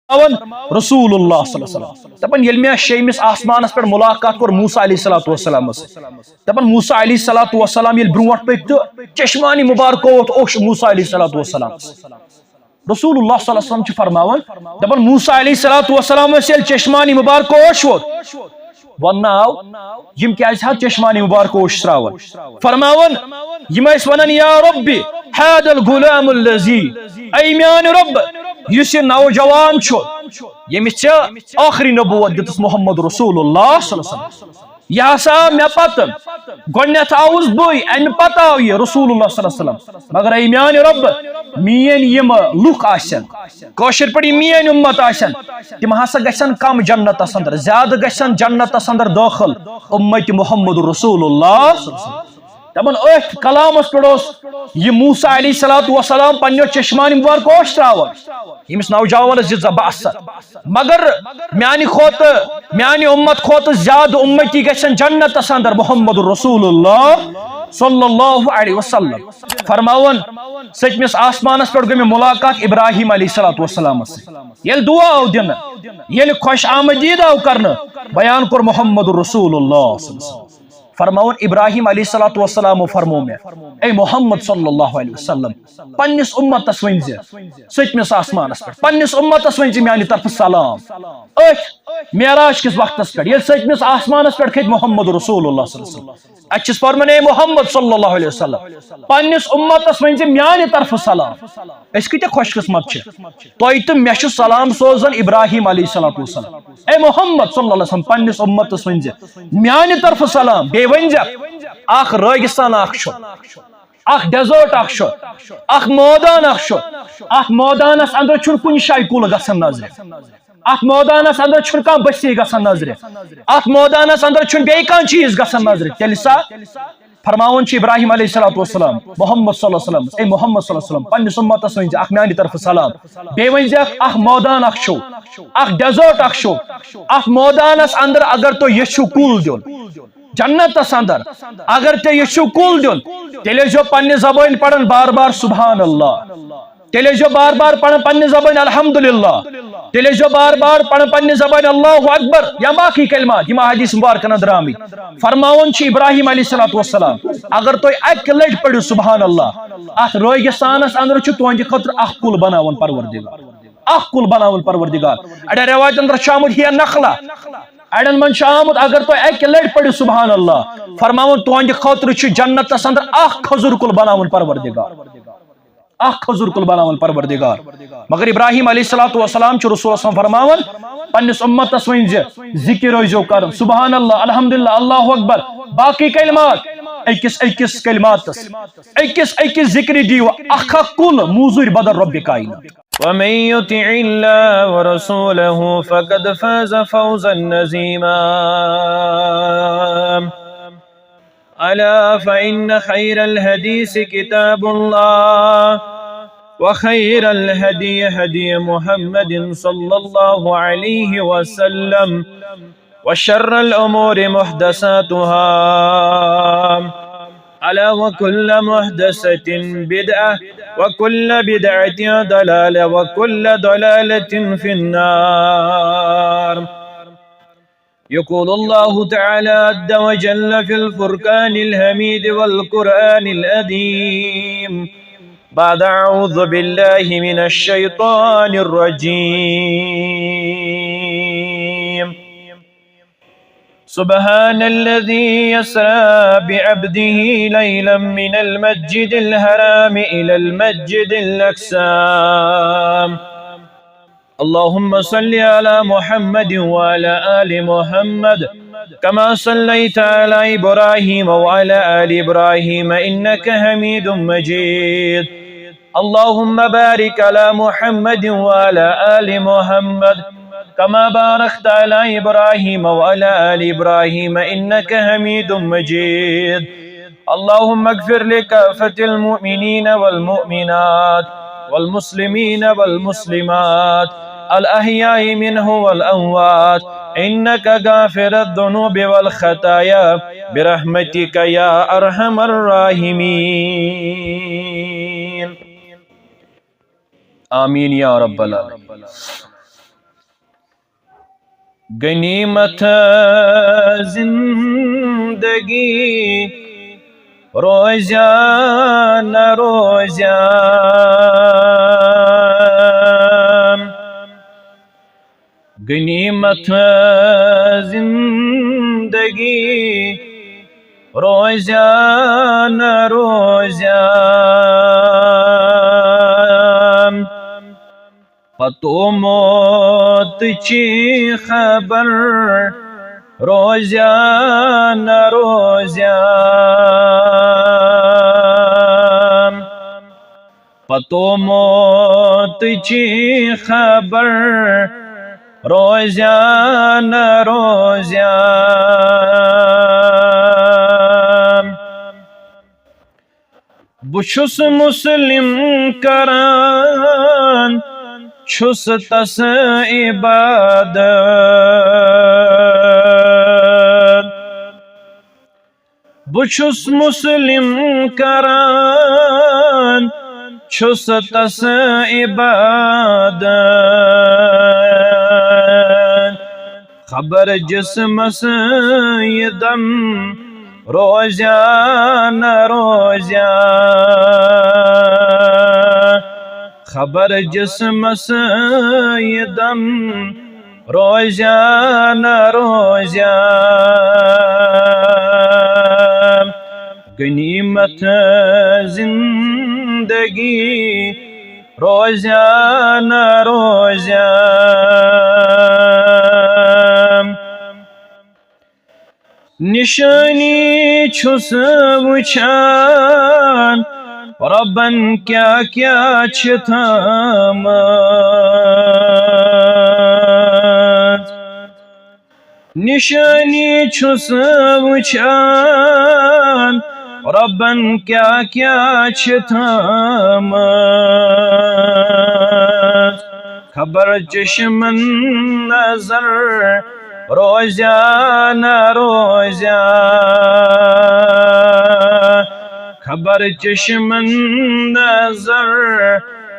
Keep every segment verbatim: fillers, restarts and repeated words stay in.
فرماوان رسول اللہ صلی اللہ علیہ وسلم۔ دپان، ییٚلہِ مےٚ شیٚیمِس آسمانس پٮ۪ٹھ ملاقات کوٚر موسیٰ علیہ الصلوۃ والسلامس سۭتۍ، دپان، موسیٰ علیہ الصلوۃ والسلام ییٚلہِ برونٛٹھ پٔکۍ تہٕ چشمانی مبارکو ووت اوٚش موسیٰ علیہ الصلوۃ والسلام۔ رسول اللہ صلی اللہ علیہ وسلم چھِ فرماوان، دپان، موسیٰ علیہ الصلوۃ والسلام ٲسۍ ییٚلہِ چشمانی مبارکو اوٚش ووت، وۄنۍ ناو یِم کیازِ حظ چشمانی مبارکو اوٚش تراوان؟ فرماوان، یِم ٲسۍ ونان، یا ربی، هذا الغلام الذی، اے میانہِ رب، یُس یہِ نوجوان چھُ، ییٚمِس ژےٚ ٲخری نبوت دِژٕس محمد رسول اللہ صلی اللہ علیہ وسلم، یہِ ہسا آو مےٚ پتہٕ۔ گۄڈٕنٮ۪تھ آوُس بٕے، امہِ پتہٕ آو یہِ رسول اللہ صلی اللہ علیہ وسلم۔ مگر اے میانہِ رب، میٲنۍ یِم لُکھ آسن، کٲشِر پٲٹھۍ یِم میٲنۍ اُمت آسن، تِم ہسا گژھن کم جنتس اندر، زیادٕ گژھن جنتس اندر دٲخل اُمتِ محمد رسول اللہ صلی اللہ علیہ وسلم۔ دپان، أتھۍ کلامس پٮ۪ٹھ اوس یہِ موسیٰ علیہ الصلوۃ والسلام پننیو چشمانی مبارکو اوٚش تراوان۔ ییٚمِس نوجوانس دِژ بہٕ اثر۔ مگر میانہِ کھۄتہٕ، میانہِ اُمت کھۄتہٕ زیادٕ اُمتی گژھن جنتس اندر محمد رسول اللہ صلی اللہ علیہ وسلم۔ فرماوان، سٔتمِس آسمانس پٮ۪ٹھ گٔے مےٚ ملاقات ابراہیم علیہ الصلوۃ والسلامس سۭتۍ۔ ییٚلہِ دعا آو دِنہٕ، ییٚلہِ خوش آمدید آو کرنہٕ، بیان کوٚر محمد رسول اللہ صلی اللہ علیہ وسلم۔ فرماوان، ابراہیم علیہ الصلوۃ والسلام فرمو مےٚ، اے محمد صلی اللہ علیہ وسلم، پننِس اُمتس ؤنۍ زِ، سٔتمِس آسمانس پٮ۪ٹھ پننِس اُمتس ؤنۍ زِ میانہِ طرفہٕ سلام۔ أتھۍ معراج کِس وقتس پٮ۪ٹھ ییٚلہِ سٔتمِس آسمانس پٮ۪ٹھ کھٔتۍ محمد رسول اللہ صلی اللہ علیہ وسلم، اتہِ چھِس فرمان، اے محمد صلی اللہ علیہ وسلم، پننِس اُمتس ؤنۍ زِ میانہِ طرفہٕ سلام۔ أسۍ کۭتیاہ خۄش قسمت چھِ، تۄہہِ تہٕ مےٚ چھُ سلام سوزان ابراہیم علیہ الصلوۃ والسلام۔ اے محمد صلی اللہ علیہ وسلم، پننِس اُمتس ؤنۍ زِ میانہِ طرفہٕ سلام، بیٚیہِ ؤنۍ زِ اکھ رٲگِستان اکھ چھُ، اکھ ڈیزٲرٹ اکھ چھُ، اکھ مٲدان اکھ چھُ۔ اتھ مٲدانس اندر چھُنہٕ کُنہِ جایہِ کُل گژھان نظرِ۔ اتھ مٲدانس اندر چھُنہٕ کانٛہہ بستی گژھان نظرِ۔ اتھ مٲدانس اندر چھُنہٕ بیٚیہِ کانٛہہ چیٖز گژھان نظرِ۔ تیٚلہِ سا فرماوان چھُ ابراہیم علیہ الصلوۃ والسلام، محمد صلی اللہ علیہ وسلم، اے محمد صلی اللہ علیہ وسلم، پننِس اُمتس ؤنۍ زِ اکھ میانہِ طرفہٕ سلام۔ بیٚیہِ ؤنۍ زِ اکھ، اکھ مٲدان اکھ چھُ، اکھ ڈیزٲرٹ اکھ چھُ۔ اتھ مٲدانس اندر اگر تُہۍ یژھِو کُل دیُن، جنتس اندر اگر تُہۍ یژھِو کُل دیُن، تیٚلہِ ٲسۍزیو پننہِ زبٲنۍ پران بار بار سبحان اللہ، تیٚلہِ ٲسۍزیو بار بار پران پننہِ زبٲنۍ الحمدللہ، تیٚلہِ ٲسۍزیو بار بار پران پننہِ زبٲنۍ اللہ اکبر یا باقی کلمات یِم احادیث مبارکن اندر آمٕتۍ۔ فرماوان چھُ ابراہیم علیہ الصلوۃ والسلام، اگر تُہۍ اکہِ لٹہِ پٔرِو سبحان اللہ، اتھ رٲگِستانس اندر چھُ تُہنٛدِ خٲطرٕ اکھ کُل بناوان پروردگار، اکھ کُل بناوان پروردگار۔ اڑٮ۪ن رٮ۪وایتن اندر چھُ آمُت، ہی نخلہ، اڑٮ۪ن منٛز چھُ آمُت، اگر تُہۍ اکہِ لٹہِ پٔرِو سبحان اللہ، فرماوان تُہنٛدِ خٲطرٕ چھُ جنتس اندر اکھ کھجوٗر کُل بناوان پروردگار، اکھ کھجوٗر کُل بناوان پروردگار۔ مگر ابراہیم علیہ الصلوۃ والسلام چھُ رسول اللہ صلی اللہ علیہ وسلم فرماوان، پننِس اُمتس ؤنۍ زِ ذکر ٲسۍزیو کران، سبحان اللہ، الحمدللہ، اللہ اکبر، باقی کلمات، أکِس أکِس کلماتس، أکِس أکِس ذکرِ دِیِو اکھ اکھ کُل موٚزوٗرۍ بدل رۄبِ کائنات۔ ومن يطع الله ورسوله فقد فاز فوزا عظيما. ألا فإن خير الحديث كتاب الله، وخير الهدي هدي محمد صلى الله عليه وسلم، وشر الأمور محدثاتها، ألا وكل محدثة بدعة، وكل بدعة ضلالة، وكل ضلالة في النار. يقول الله تعالى عز وجل في الفرقان الحميد والقرآن العظيم بعد أعوذ بالله من الشيطان الرجيم. سبحان الذي يسرى بعبده ليلا من المسجد الحرام إلى المسجد الأقصى. اللهم صل على محمد وعلى آل محمد كما صليت على إبراهيم وعلى آل إبراهيم إنك حميد مجيد. اللهم بارك على محمد وعلى آل محمد كما باركت على إبراهيم وعلى آل إبراهيم إنك حميد مجيد. اللهم اغفر لكافة المؤمنين والمؤمنات والمسلمين والمسلمات الأحياء منهم والأموات إنك غافر الذنوب والخطايا برحمتك يا أرحم الراحمين. آمين يا رب العالمين. غنیمت زندگی روزیا نہ روزیا، غنیمت زندگی روزیا نہ روزیا، پتو موت چی خبر روزیا نہ روزیا، پتو موت چی خبر روزیا نہ روزیا۔ بہٕ چھُس مسلم کران، چھُس تس عبادت۔ بہٕ چھُس مسلم کران، چھُس تس عبادت۔ خبر جسمس یہِ دم روزیا نہ روزیا، خبر جسمس یہِ دم روزیا نہ روزیا، غنیمت زندگی روزیا نہ روزیا۔ نشانی چھُس وٕچھان، رۄبن کیٛاہ کیٛاہ چھِ تھٲمٕژ۔ نشانی چھُس وٕچھان، رۄبن کیٛاہ کیٛاہ چھِ تھٲمٕژ۔ خبر چشمن نظر روزیا نہ روزیا، خبر چشمن نظر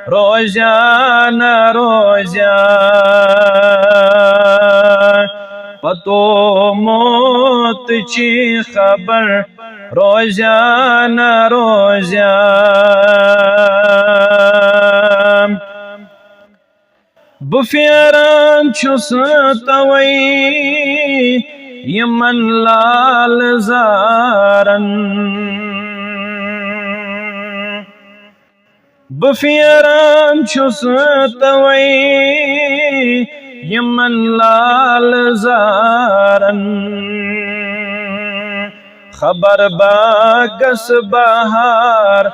روزیا نہ روزیا، پتو موت چی خبر روزیا نہ روزیا۔ بہٕ پھیران چھُس توے یِمن لال زارن۔ بہٕ پھیران چھُس توے یِمن لال زارن۔ خبر باغس بہار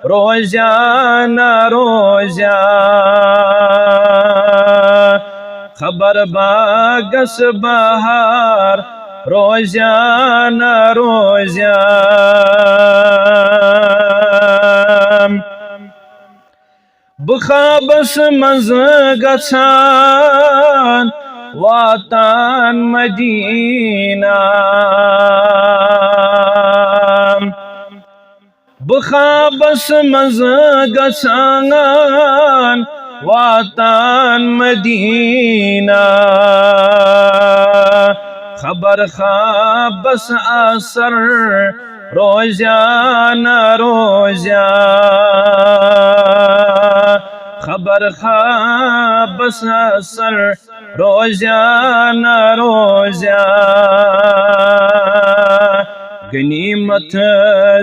روزیا نہ روزیا، خبر باغس بہار روزیا نہ روزیا۔ بہٕ خوابس منٛز گژھان واتان مدینہ۔ بہٕ خوابس منٛز گژھان واتان مدینہ۔ خبر خوابس اثر روزیا نہ روزیا، خبر خوابس اثر روزیا نہ روزیا، غنیمت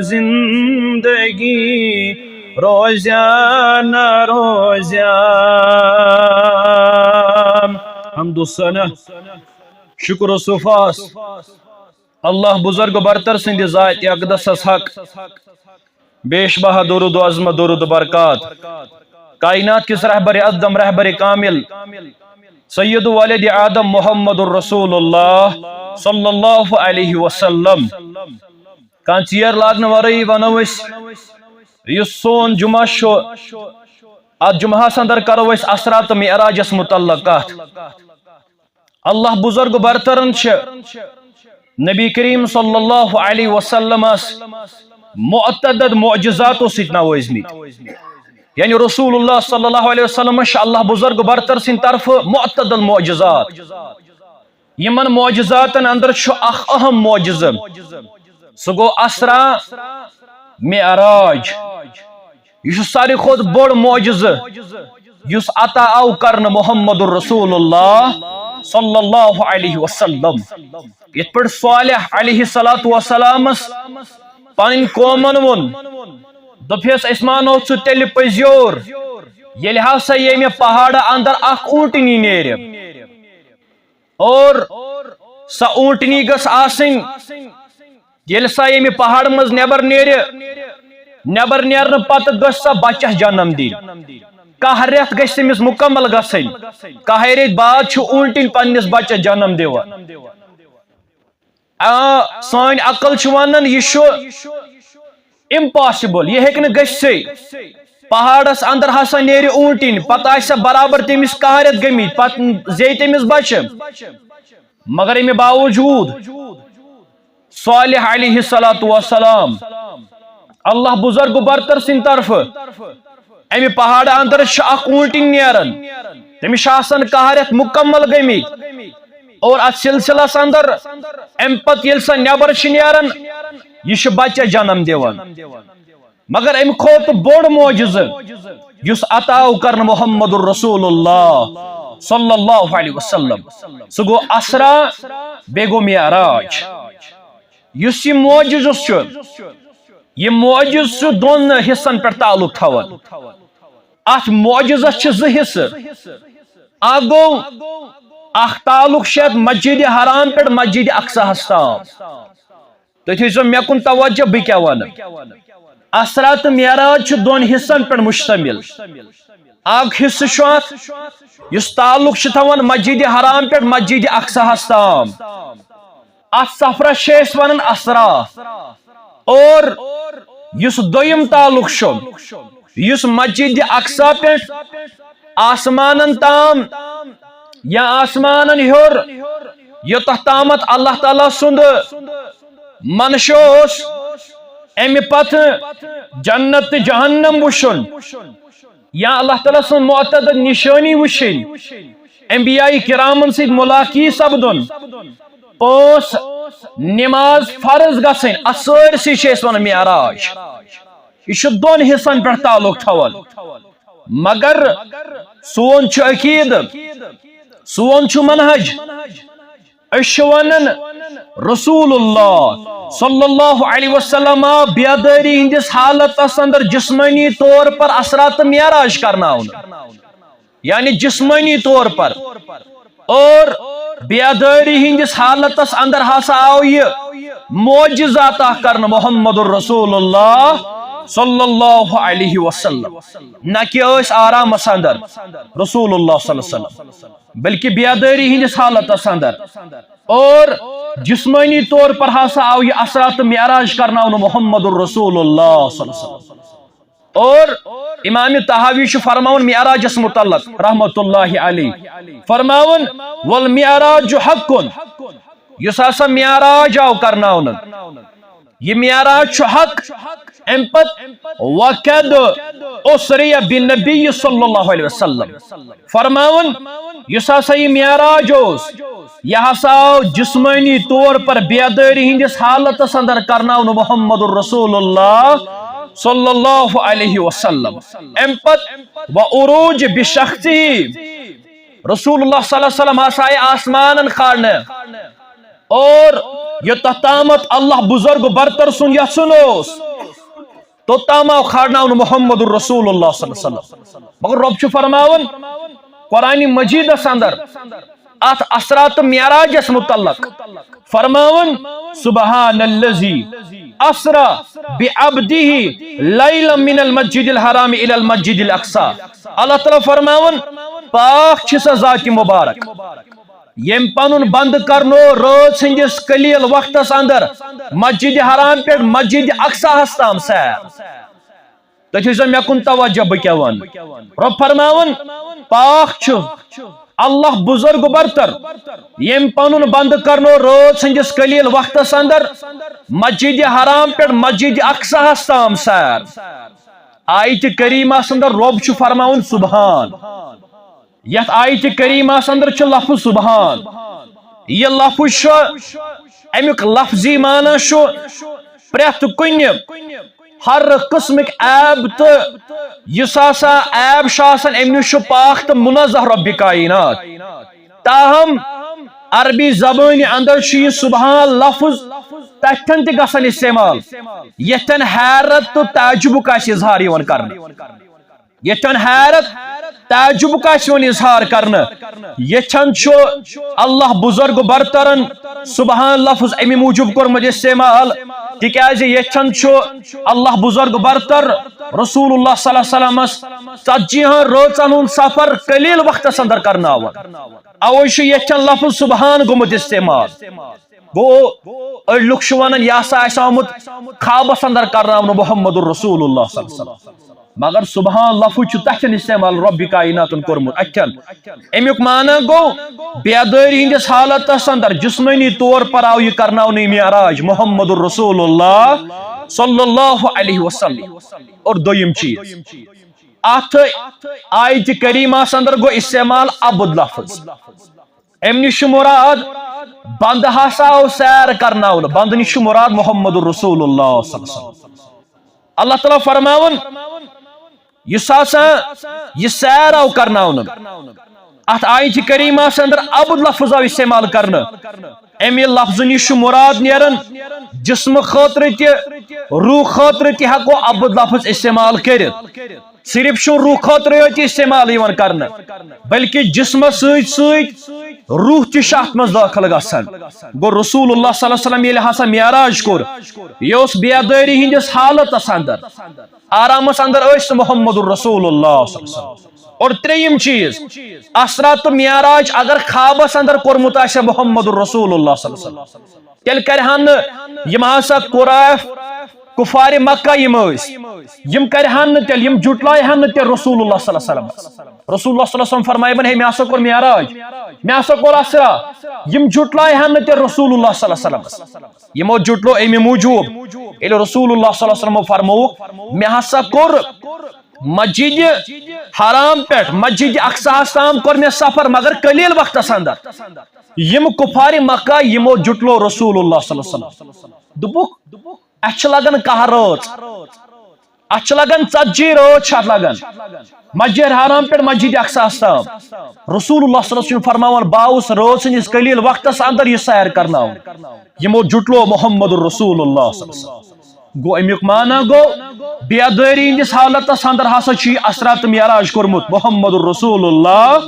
زندگی روزیا نہ روزیا۔ حمد و ثنا، شکر و سپاس اللہ بزرگ برتر سٕنٛدِ ذاتِ اقدسس حق۔ بیش بہا درود و عظمت، درود و برکات کائنات کِس رہبر اعظم، رہبر کامل، سید ولد آدم محمد رسول اللہ صلی اللہ علیہ وسلم۔ کانٛہہ ژیر لاگنہٕ ورٲیی ونو أسۍ، یُس سون جمعہ چھُ، اتھ جمعہس اندر کرو أسۍ اسرا تہٕ معراجس متعلق کتھ۔ اللہ بزرگ برترن چھِ نبی کریم صلی اللہ علیہ وسلمس معتدد معجزاتو سۭتۍ نوٲزمٕتۍ۔ یعنی رسول اللہ صلی اللہ علیہ وسلمس چھِ اللہ بزرگ برتر سٕنٛدِ طرفہٕ معتدد معجزات۔ یِمن معجزاتن اندر چھُ اکھ اہم معجزٕ، سُہ گوٚو اسرا معراج۔ یہِ چھُ ساروی کھۄتہٕ بوٚڑ معجزٕ یُس عطا آو کرنہٕ محمد رسول اللہ صلی اللہ علیہ وسلم۔ یِتھ پٲٹھۍ صالح علیہ الصلوۃ والسلامس پنٕنۍ قومن ووٚن، دوٚپہس، أسۍ مانو ژٕ تیٚلہِ پٔزیور، ییٚلہِ ہسا ییٚمہِ پہاڑٕ اندر اکھ اوٗنٹنی نیرِ۔ اور سۄ اوٗنٹنی گٔژھ آسٕنۍ، ییٚلہِ سۄ ییٚمہِ پہاڑ منٛز نٮ۪بر نیرِ، نٮ۪بر نیرنہٕ پتہٕ گٔژھ سۄ بچس جنم دِنۍ۔ کاہ رٮ۪تھ گژھِ تٔمِس مُکمل گژھٕنۍ۔ کاہے رٮ۪تھۍ بعد چھُ اوٗنٹِنۍ پننِس بچس جنم دِوان۔ آ، سٲنۍ عقل چھِ ونان، یہِ چھُ امپاسبل، یہِ ہیٚکہِ نہٕ گٔژھتھٕے۔ پہاڑس اندر ہسا نیرِ اوٗنٹِنۍ، پتہٕ آسہِ سۄ برابر تٔمِس کاہ رٮ۪تھ گٔمٕتۍ، پتہٕ زیٚیہِ تٔمِس بچہِ۔ مگر امہِ باوجود صالح علیہ الصلوۃ والسلام، اللہ بزرگ برتر سٕنٛدِ طرفہٕ، امہِ پہاڑٕ اندر چھِ اکھ اوٗنٹِنۍ نیران، تٔمِس چھِ آسان کاہ رٮ۪تھ مُکمل گٔمٕتۍ، اور اتھ سلسلس اندر امہِ پتہٕ ییٚلہِ سۄ نٮ۪بر چھِ نیران، یہِ چھُ بچس جنم دِوان۔ مگر امہِ کھۄتہٕ بوٚڑ معجزٕ یُس عطا آو کرنہٕ محمد رسول اللہ صلی اللہ علیہ وسلم، سُہ گوٚو اسرا، بیٚیہِ گوٚو معراج۔ یُس یہِ معجزٕ چھُ، یہِ معجزٕ چھُ دۄن حصن پٮ۪ٹھ تعلق تھاوان۔ اتھ معجزس چھِ زٕ حصہٕ۔ اکھ گوٚو، اکھ تعلق چھُ اتھ مسجد حرام پٮ۪ٹھ مسجد اقصاہس تام۔ تُہۍ تھٲیزیو مےٚ کُن توجہ، بہٕ کیٛاہ وَنہٕ۔ اسرا تہٕ معراج چھُ دۄن حصن پٮ۪ٹھ مشتمل۔ اکھ حصہٕ چھُ اتھ، یُس تعلق چھُ تھاوان مسجد حرام پٮ۪ٹھ مسجد اقصاہس تام۔ اتھ سفرس چھِ أسۍ ونان اسرا۔ اور یُس دوٚیِم تعلق چھُ، یُس مسجد اقصا پٮ۪ٹھ آسمانن تام یا آسمانن ہیوٚر، یوٚتتھ تامتھ اللہ تعالیٰ سُنٛد منشا اوس، امہِ پتہٕ جنت تہٕ جہنم وٕچھُن، یا اللہ تعالیٰ سٕنٛز معتدد نشٲنی وٕچھِنۍ، انبیاء کرامن سۭتۍ ملاقی سپدُن، پانٛژھ نماز فرض گژھٕنۍ، اتھ سٲرسٕے چھِ أسۍ ونان معراج۔ یہِ چھُ دۄن حصن پٮ۪ٹھ تعلق تھاوان۔ مگر سون چھُ عقیدٕ، سون چھُ منہج۔ أسۍ چھِ ونان رسول اللہ صلی اللہ علیہ وسلم آو بیدٲری ہٕنٛدِس حالتس اندر جسمٲنی طور پر اسرا تہٕ معراج کرناونہٕ، یعنی جسمٲنی طور پر۔ اور بیدٲری ہٕنٛدِس حالتس اندر ہسا آو یہِ معجزہ عطا کرنہٕ محمد رسول اللہ صلی اللہ علیہ وسلم۔ نہ کہ ٲسۍ آرامس اندر رسول اللہ صلی اللہ علیہ وسلم، بلکہ بیدٲری ہٕنٛدِس حالتس اندر۔ اور جسمٲنی طور پر ہسا آو یہِ اسرا تہٕ معراج کرناونہٕ محمد رسول اللہ صلی اللہ علیہ وسلم۔ اور امام طحاوی چھُ فرماوان معراجس متعلق رحمت اللہ علیہ، فرماوان، "والمعراج حق"، یُس ہسا معراج آو کرناونہٕ، یہِ معراج چھُ حق۔ امہِ پتہٕ، "وقد اسری بالنبی صلی اللہ علیہ وسلم"، فرماوان، یُس ہسا یہِ معراج اوس، یہِ ہسا آو جسمٲنی طور پر بیدٲری ہٕنٛدِس حالتس اندر کرناونہٕ محمد رسول اللہ صلی اللہ علیہ وسلم۔ امہِ پتہٕ، "وعروج بشخصی"، رسول اللہ صلی اللہ علیہ وسلم ہسا آیہِ آسمانن کھارنہٕ، اور یوٚتتھ تامتھ اللہ بزرگ برتر سُنٛد یژھُن اوس، توٚتام آو کھارناونہٕ محمد رسول اللہ صلی اللہ علیہ وسلم۔ مگر رب چھُ فرماوان قرآن مجیدس اندر اتھ اسرا تہٕ معراجس متعلق، فرماوان، "سبحان الذی اسری بعبدہ لیلا من المسجد الحرام الی المسجد الاقصی"۔ اللہ تعالیٰ فرماوان، پاک چھِ سۄ ذات مبارک، ییٚمۍ پنُن بندٕ کرنو رٲژ ہٕنٛدِس قلیل وقتس اندر مسجد حرام پٮ۪ٹھ مسجد اقصاہس تام سیر۔ تُہۍ تھٲیزیو مےٚ کُن توجہ، بہٕ کیٛاہ وَنہٕ۔ رۄب فرماوان، پاک چھُ اللہ بزرگ برتر، ییٚمۍ پنُن بندٕ کرنو رٲژ ہٕنٛدِس قلیل وقتس اندر مسجد حرام پٮ۪ٹھ مسجد اقصاہس تام سیر۔ آیت کریمہ اندر رۄب چھُ فرماوان سبحان۔ یتھ آیت کریمہ اندر چھُ لفظ سبحان۔ یہِ لفظ چھُ، اَمیُک لفظی معنی چھُ پرٛٮ۪تھ کُنہِ ہر قٕسمٕکۍ عیب تہٕ یُس ہسا عیب چھُ آسان، اَمہِ نِش چھُ پاک تہٕ منزہ رۄبِ کائنات۔ تاہم عربی زبٲنہِ اندر چھُ یہِ سبحان لفظ تتھٮ۪ن تہِ گژھان استعمال، یتھٮ۪ن حیرت تہٕ تعجبُک آسہِ اظہار یِوان کرنہٕ۔ یتھٮ۪ن حیرت تعجبُک آسہِ یِوان اظہار کرنہٕ۔ یتھٮ۪ن چھُ اللہ بزرگ برترن سبحان لفظ اَمہِ موٗجوٗب کوٚرمُت استعمال، تِکیازِ یتھٮ۪ن چھُ اللہ بزرگ برتر رسول اللہ صلی اللہ علیہ وسلمس ژتجی ہن رٲژن ہُنٛد سفر قلیل وقتس اندر کرناوان۔ اوے چھُ یتھٮ۪ن لفظ سبحان گوٚمُت استعمال۔ گوٚو، أڑۍ لُکھ چھِ ونان، یہِ ہسا آسہِ آمُت خوابس اندر کرناونہٕ محمد رسول اللہ صلی اللہ علیہ وسلم۔ مگر سبحان لفظ چھُ تتھٮ۪ن استعمال رۄبِ کائناتن کوٚرمُت، اتھٮ۪ن۔ اَمیُک معنی گوٚو، بیدٲری ہٕنٛدِس حالتس اندر جسمٲنی طور پر آو یہِ کرناونہٕ معراج محمد رسول اللہ صلی اللہ علیہ وسلم۔ اور دوٚیِم چیٖز، اتھ آیتِ کریمس اندر گوٚو استعمال عبد لفظ۔ امہِ نِش چھُ مراد بندٕ ہسا آو سیر کرناونہٕ، بندٕ نِش چھُ مراد محمد رسول اللہ صلی اللہ علیہ وسلم۔ اللہ تعالیٰ فرماوان، یُس ہسا یہِ سیر آو کرناونہٕ، اتھ آیتِ کریمس اندر عبد لفظ آو استعمال کرنہٕ۔ امہِ لفظہٕ نِش چھُ مراد نیران جسمہٕ خٲطرٕ تہِ، روح خٲطرٕ تہِ ہٮ۪کو عبد لفظ استعمال کٔرِتھ۔ صرف چھُ روح خٲطرٕ یوت استعمال یِوان کرنہٕ، بلکہ جسمس سۭتۍ سۭتۍ روح تہِ چھُ اتھ منٛز دٲخل گژھان۔ گوٚو، رسول اللہ صلی اللہ علیہ وسلم ییٚلہِ ہسا معراج کوٚر، یہِ اوس بیدٲری ہٕنٛدِس حالتس اندر، آرامس اندر ٲسۍ نہٕ محمد رسول اللہ صلی اللہ علیہ وسلم۔ اور ترٛیٚیِم چیٖز، اسرا تہٕ معراج اگر خوابس اندر کوٚرمُت آسہِ محمد رسول اللہ صلی اللہ علیہ وسلم، تیٚلہِ کرِہن نہٕ یِم ہسا قریش کفارِ مکہ یِم ٲسۍ، یِم کرِہن نہٕ تیٚلہِ، یِم جُٹلایہن نہٕ تیٚلہِ رسول اللہ صلی اللہ علیہ وسلمس۔ رسول اللہ صلی اللہ علیہ وسلم فرمایہِ یِمن، ہے، مےٚ ہسا کوٚر معراج، مےٚ ہسا کوٚر اسرا۔ یِم جُٹلایہن نہٕ تیٚلہِ رسول اللہ صلی اللہ علیہ وسلمس۔ یِمو جُٹلو اَمہِ موٗجوٗب، ییٚلہِ رسول اللہ صلی اللہ علیہ وسلمو فرمووُکھ، مےٚ ہسا کوٚر مسجد حرام پٮ۪ٹھ مسجد اقصاہس تام کوٚر مےٚ سفر، مگر قلیل وقتس اندر۔ یِم کفارِ مکہ، یِمو جُٹلو رسول اللہ صلی اللہ علیہ وسلم۔ دوٚپُکھ، اسہِ چھِ لگان کاہ رٲژ، اسہِ چھِ لگان ژتجی رٲژ چھِ اتھ لگان۔ مسجد حرام پٮ۪ٹھ مسجد اقصاہس تام۔ رسول اللہ صلی اللہ علیہ وسلم فرماوان، بہٕ آوُس رٲژ ہٕنٛدِس قلیل وقتس اندر یہِ سیر کرناوُن۔ یِمو جُٹلو محمد رسول اللہ صلی اللہ علیہ وسلم۔ گوٚو، امیُک معنی گوٚو، بیدٲری ہٕنٛدِس حالتس اندر ہسا چھُ یہِ اسرا تہٕ معراج کوٚرمُت محمد رسول اللہ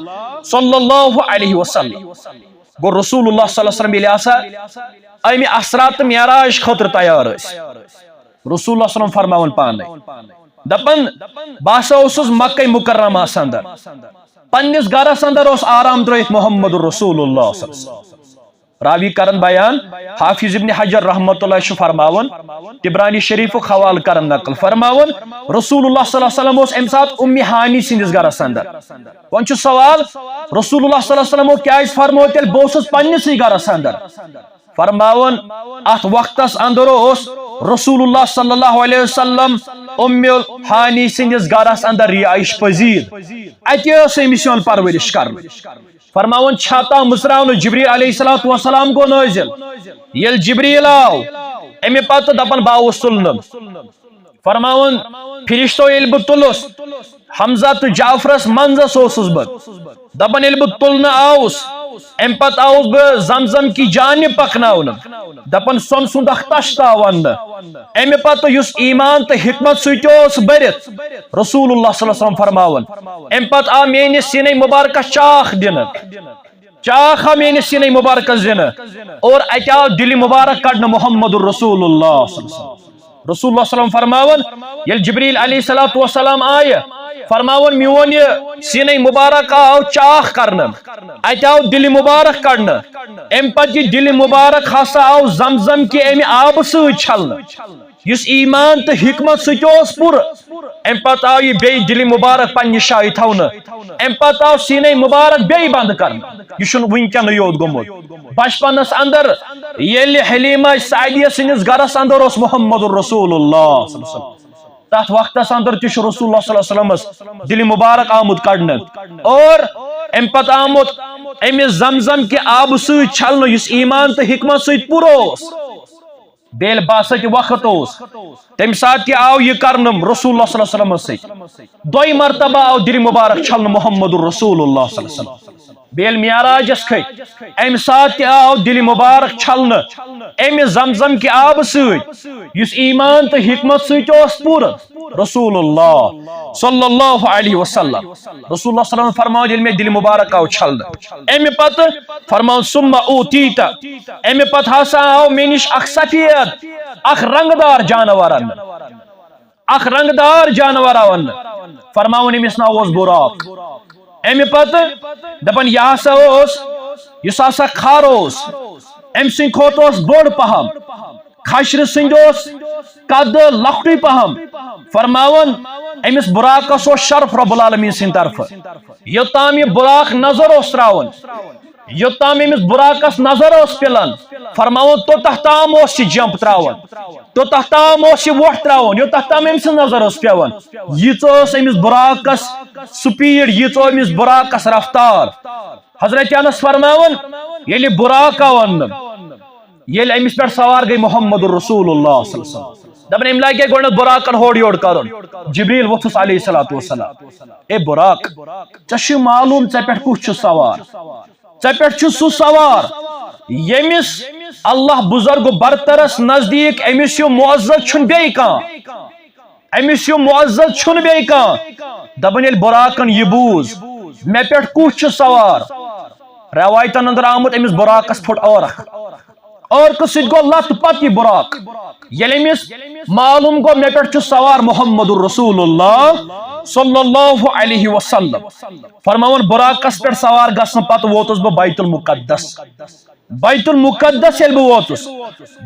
صلی اللہ علیہ وسلم۔ گوٚو، رسول اللہ صلی اللہ علیہ وسلم ییٚلہِ ہسا امہِ اسرا تہٕ معراج خٲطرٕ تیار ٲسۍ، رسول اللہ صلی اللہ علیہ وسلم فرماوان پانے، دپان، بہٕ ہسا اوسُس مکہ مکرمہس اندر، پننِس گرس اندر اوس آرام ترٲیِتھ محمد رسول اللہ صلی اللہ علیہ وسلم۔ راوی کرن بیان، حافظ ابن حجر رحمۃ اللہ چھُ فرماوان، طبرانی شریفُک حوالہٕ کرن نقل، فرماوان، رسول اللہ صلی اللہ علیہ وسلم اوس امہِ ساتہٕ اُمِ ہانی سٕنٛدِس گرس اندر۔ وۄنۍ چھُ سوال، رسول اللہ صلی اللہ علیہ وسلمو کیازِ فرموو تیٚلہِ، بہٕ اوسُس پننِسٕے گرس اندر؟ فرماوان، اتھ وقتس اندر اوس رسول اللہ صلی اللہ علیہ وسلم اُمِ ہانی سٕنٛدِس گرس اندر رہائش پذیر۔ اتہِ ٲس أمِس یِوان پرورش کرنہٕ۔ فرماوان، چھاتہ مٕژراونہٕ، جبریل علیہ الصلوۃ والسلام گوٚو نٲزِل۔ ییٚلہِ جبریل آو، امہِ پتہٕ دپان، بہٕ آوُس تُلنہٕ۔ فرماوان، فرشتو ییٚلہِ بہٕ تُلُس، حمزہ تہٕ جعفرس منٛزس اوسُس بہٕ۔ دپان، ییٚلہِ بہٕ تُلنہٕ آوُس، امہِ پتہٕ آوُس بہٕ زمزم کی جانب پکناونہٕ۔ دپان، سۄنہٕ سُنٛد اکھ تش تاو اننہٕ۔ امہِ پتہٕ یُس ایمان تہٕ حکمت سۭتۍ اوس بٔرِتھ، رسول اللہ صلی اللہ علیہ وسلم فرماوان، امہِ پتہٕ آو میٲنِس سینے مبارکس چاکھ دِنہٕ۔ چاکھ آو میٲنِس سینے مبارکس دِنہٕ اور اتہِ آو دِلِ مبارک کڑنہٕ محمد رسول اللہ صلی اللہ علیہ وسلم۔ رسول اللہ صلی اللہ علیہ وسلم فرماوان، ییٚلہِ جبریل علیہ الصلوۃ والسلام آیہِ، فرماوان، میون یہِ سینے مبارک آو چاکھ کرنہٕ، اتہِ آو دِلِ مبارک کڑنہٕ۔ امہِ پتہٕ یہِ دِلِ مبارک ہسا آو زمزم کہِ امہِ آبہٕ سۭتۍ چھلنہٕ۔ یُس ایمان تہٕ حکمت سۭتۍ اوس پوٗرٕ، امہِ پتہٕ آو یہِ بیٚیہِ دِلِ مبارک پننہِ جایہِ تھاونہٕ۔ امہِ پتہٕ آو سینے مبارک بیٚیہِ بند کرنہٕ۔ یہِ چھُنہٕ وٕنکیٚنٕے یوت گوٚمُت۔ بچپنس اندر ییٚلہِ حلیمہ سعدیہ سٕنٛدِس گرس اندر اوس محمد رسول اللہ صلی اللہ علیہ وسلم، تتھ وقتس اندر تہِ چھُ رسول اللہ صلی اللہ علیہ وسلمس دِلہِ مبارک آمُت کڑنہٕ، اور امہِ پتہٕ آمُت امہِ زمزم کہِ آبہٕ سۭتۍ چھلنہٕ، یُس ایمان تہٕ حکمت سۭتۍ پوٗرٕ اوس۔ بیٚیہِ ییٚلہِ باسط وقت اوس، تمہِ ساتہٕ تہِ آو یہِ کرنہٕ رسول اللہ صلی اللہ علیہ وسلمس سۭتۍ۔ دۄیہِ مرتبہ آو دِلہِ مبارک چھلنہٕ محمد رسول اللہ صلی اللہ علیہ وسلم۔ بیٚیہِ ییٚلہِ معراجس کھٔتۍ، امہِ ساتہٕ تہِ آو دِلہِ مبارک چھلنہٕ امہِ زمزم کہِ آبہٕ سۭتۍ، یُس ایمان تہٕ حکمت سۭتۍ اوس پوٗرٕ۔ رسول اللہ صلی اللہ علیہ وسلم، رسول اللہ صلی اللہ علیہ وسلم فرماوان، ییٚلہِ مےٚ دِلہِ مبارک آو چھلنہٕ، امہِ پتہٕ فرماوان، ثم اوتیت، امہِ پتہٕ ہسا آو مےٚ نِش اکھ سفید، اکھ رنگدار جانور اننہٕ، اکھ رنگدار جانور آو اننہٕ۔ فرماوان، أمِس ناو اوس براق۔ امہِ پتہٕ دپان، یہِ ہسا اوس، یُس ہسا کھر اوس، أمۍ سٕنٛدِ کھۄتہٕ اوس بوٚڑ پہم، کھشرٕ سٕنٛدِ اوس قد لۄکٹُے پہم۔ فرماوان، أمِس براقس اوس شرف رب العالمین سٕنٛدِ طرفہٕ۔ یوٚتام یہِ براق نظر اوس تراوان، یوٚتام أمِس براقس نظر اوس پِلان، فرماوان، توٚتتھ تام اوس یہِ جمپ تراوان، توٚتتھ تام اوس یہِ وۄٹھ تراوان، یوٚتتھ تام أمۍ سٕنٛز نظر ٲس پٮ۪وان۔ ییٖژ ٲس أمِس براقس سپیڈ، ییٖژ ٲس أمِس براقس رفتار۔ حضرت انس فرماوان، ییٚلہِ براق آو اننہٕ، ییٚلہِ أمِس پٮ۪ٹھ سوار گٔے محمد رسول اللہ صلی اللہ علیہ وسلم، دپان، أمۍ لاگے گۄڈٕنٮ۪تھ براقن ہورٕ یورٕ کرُن۔ جبریل ووٚتھُس علیہ الصلوۃ والسلام، اے براق، ژےٚ چھُے معلوم ژےٚ پٮ۪ٹھ کُس چھُ سوار؟ ژےٚ پٮ۪ٹھ چھُ سُہ سوار، ییٚمِس اللہ بزرگ برترس نزدیٖک أمِس ہیوٗ معزز چھُنہٕ بیٚیہِ کانٛہہ۔ أمِس ہیوٗ معزز چھُنہٕ بیٚیہِ کانٛہہ۔ دپان، ییٚلہِ براقن یہِ بوٗز، مےٚ پٮ۪ٹھ کُس چھُ سوار؟ رٮ۪وایتن اندر آمُت، أمِس براقس پھوٚٹ عٲرق۔ عٲرقہٕ سۭتۍ گوٚو لتھ پتھ یہِ براق۔ ییٚلہِ أمِس معلوم گوٚو، مےٚ پٮ۪ٹھ چھُ سوار محمد رسول اللہ صلی اللہ علیہ وسلم۔ فرماوان، براقس پٮ۪ٹھ سوار گژھنہٕ پتہٕ ووتُس بہٕ بیت المقدس۔ بیت المقدس ییٚلہِ بہٕ ووتُس،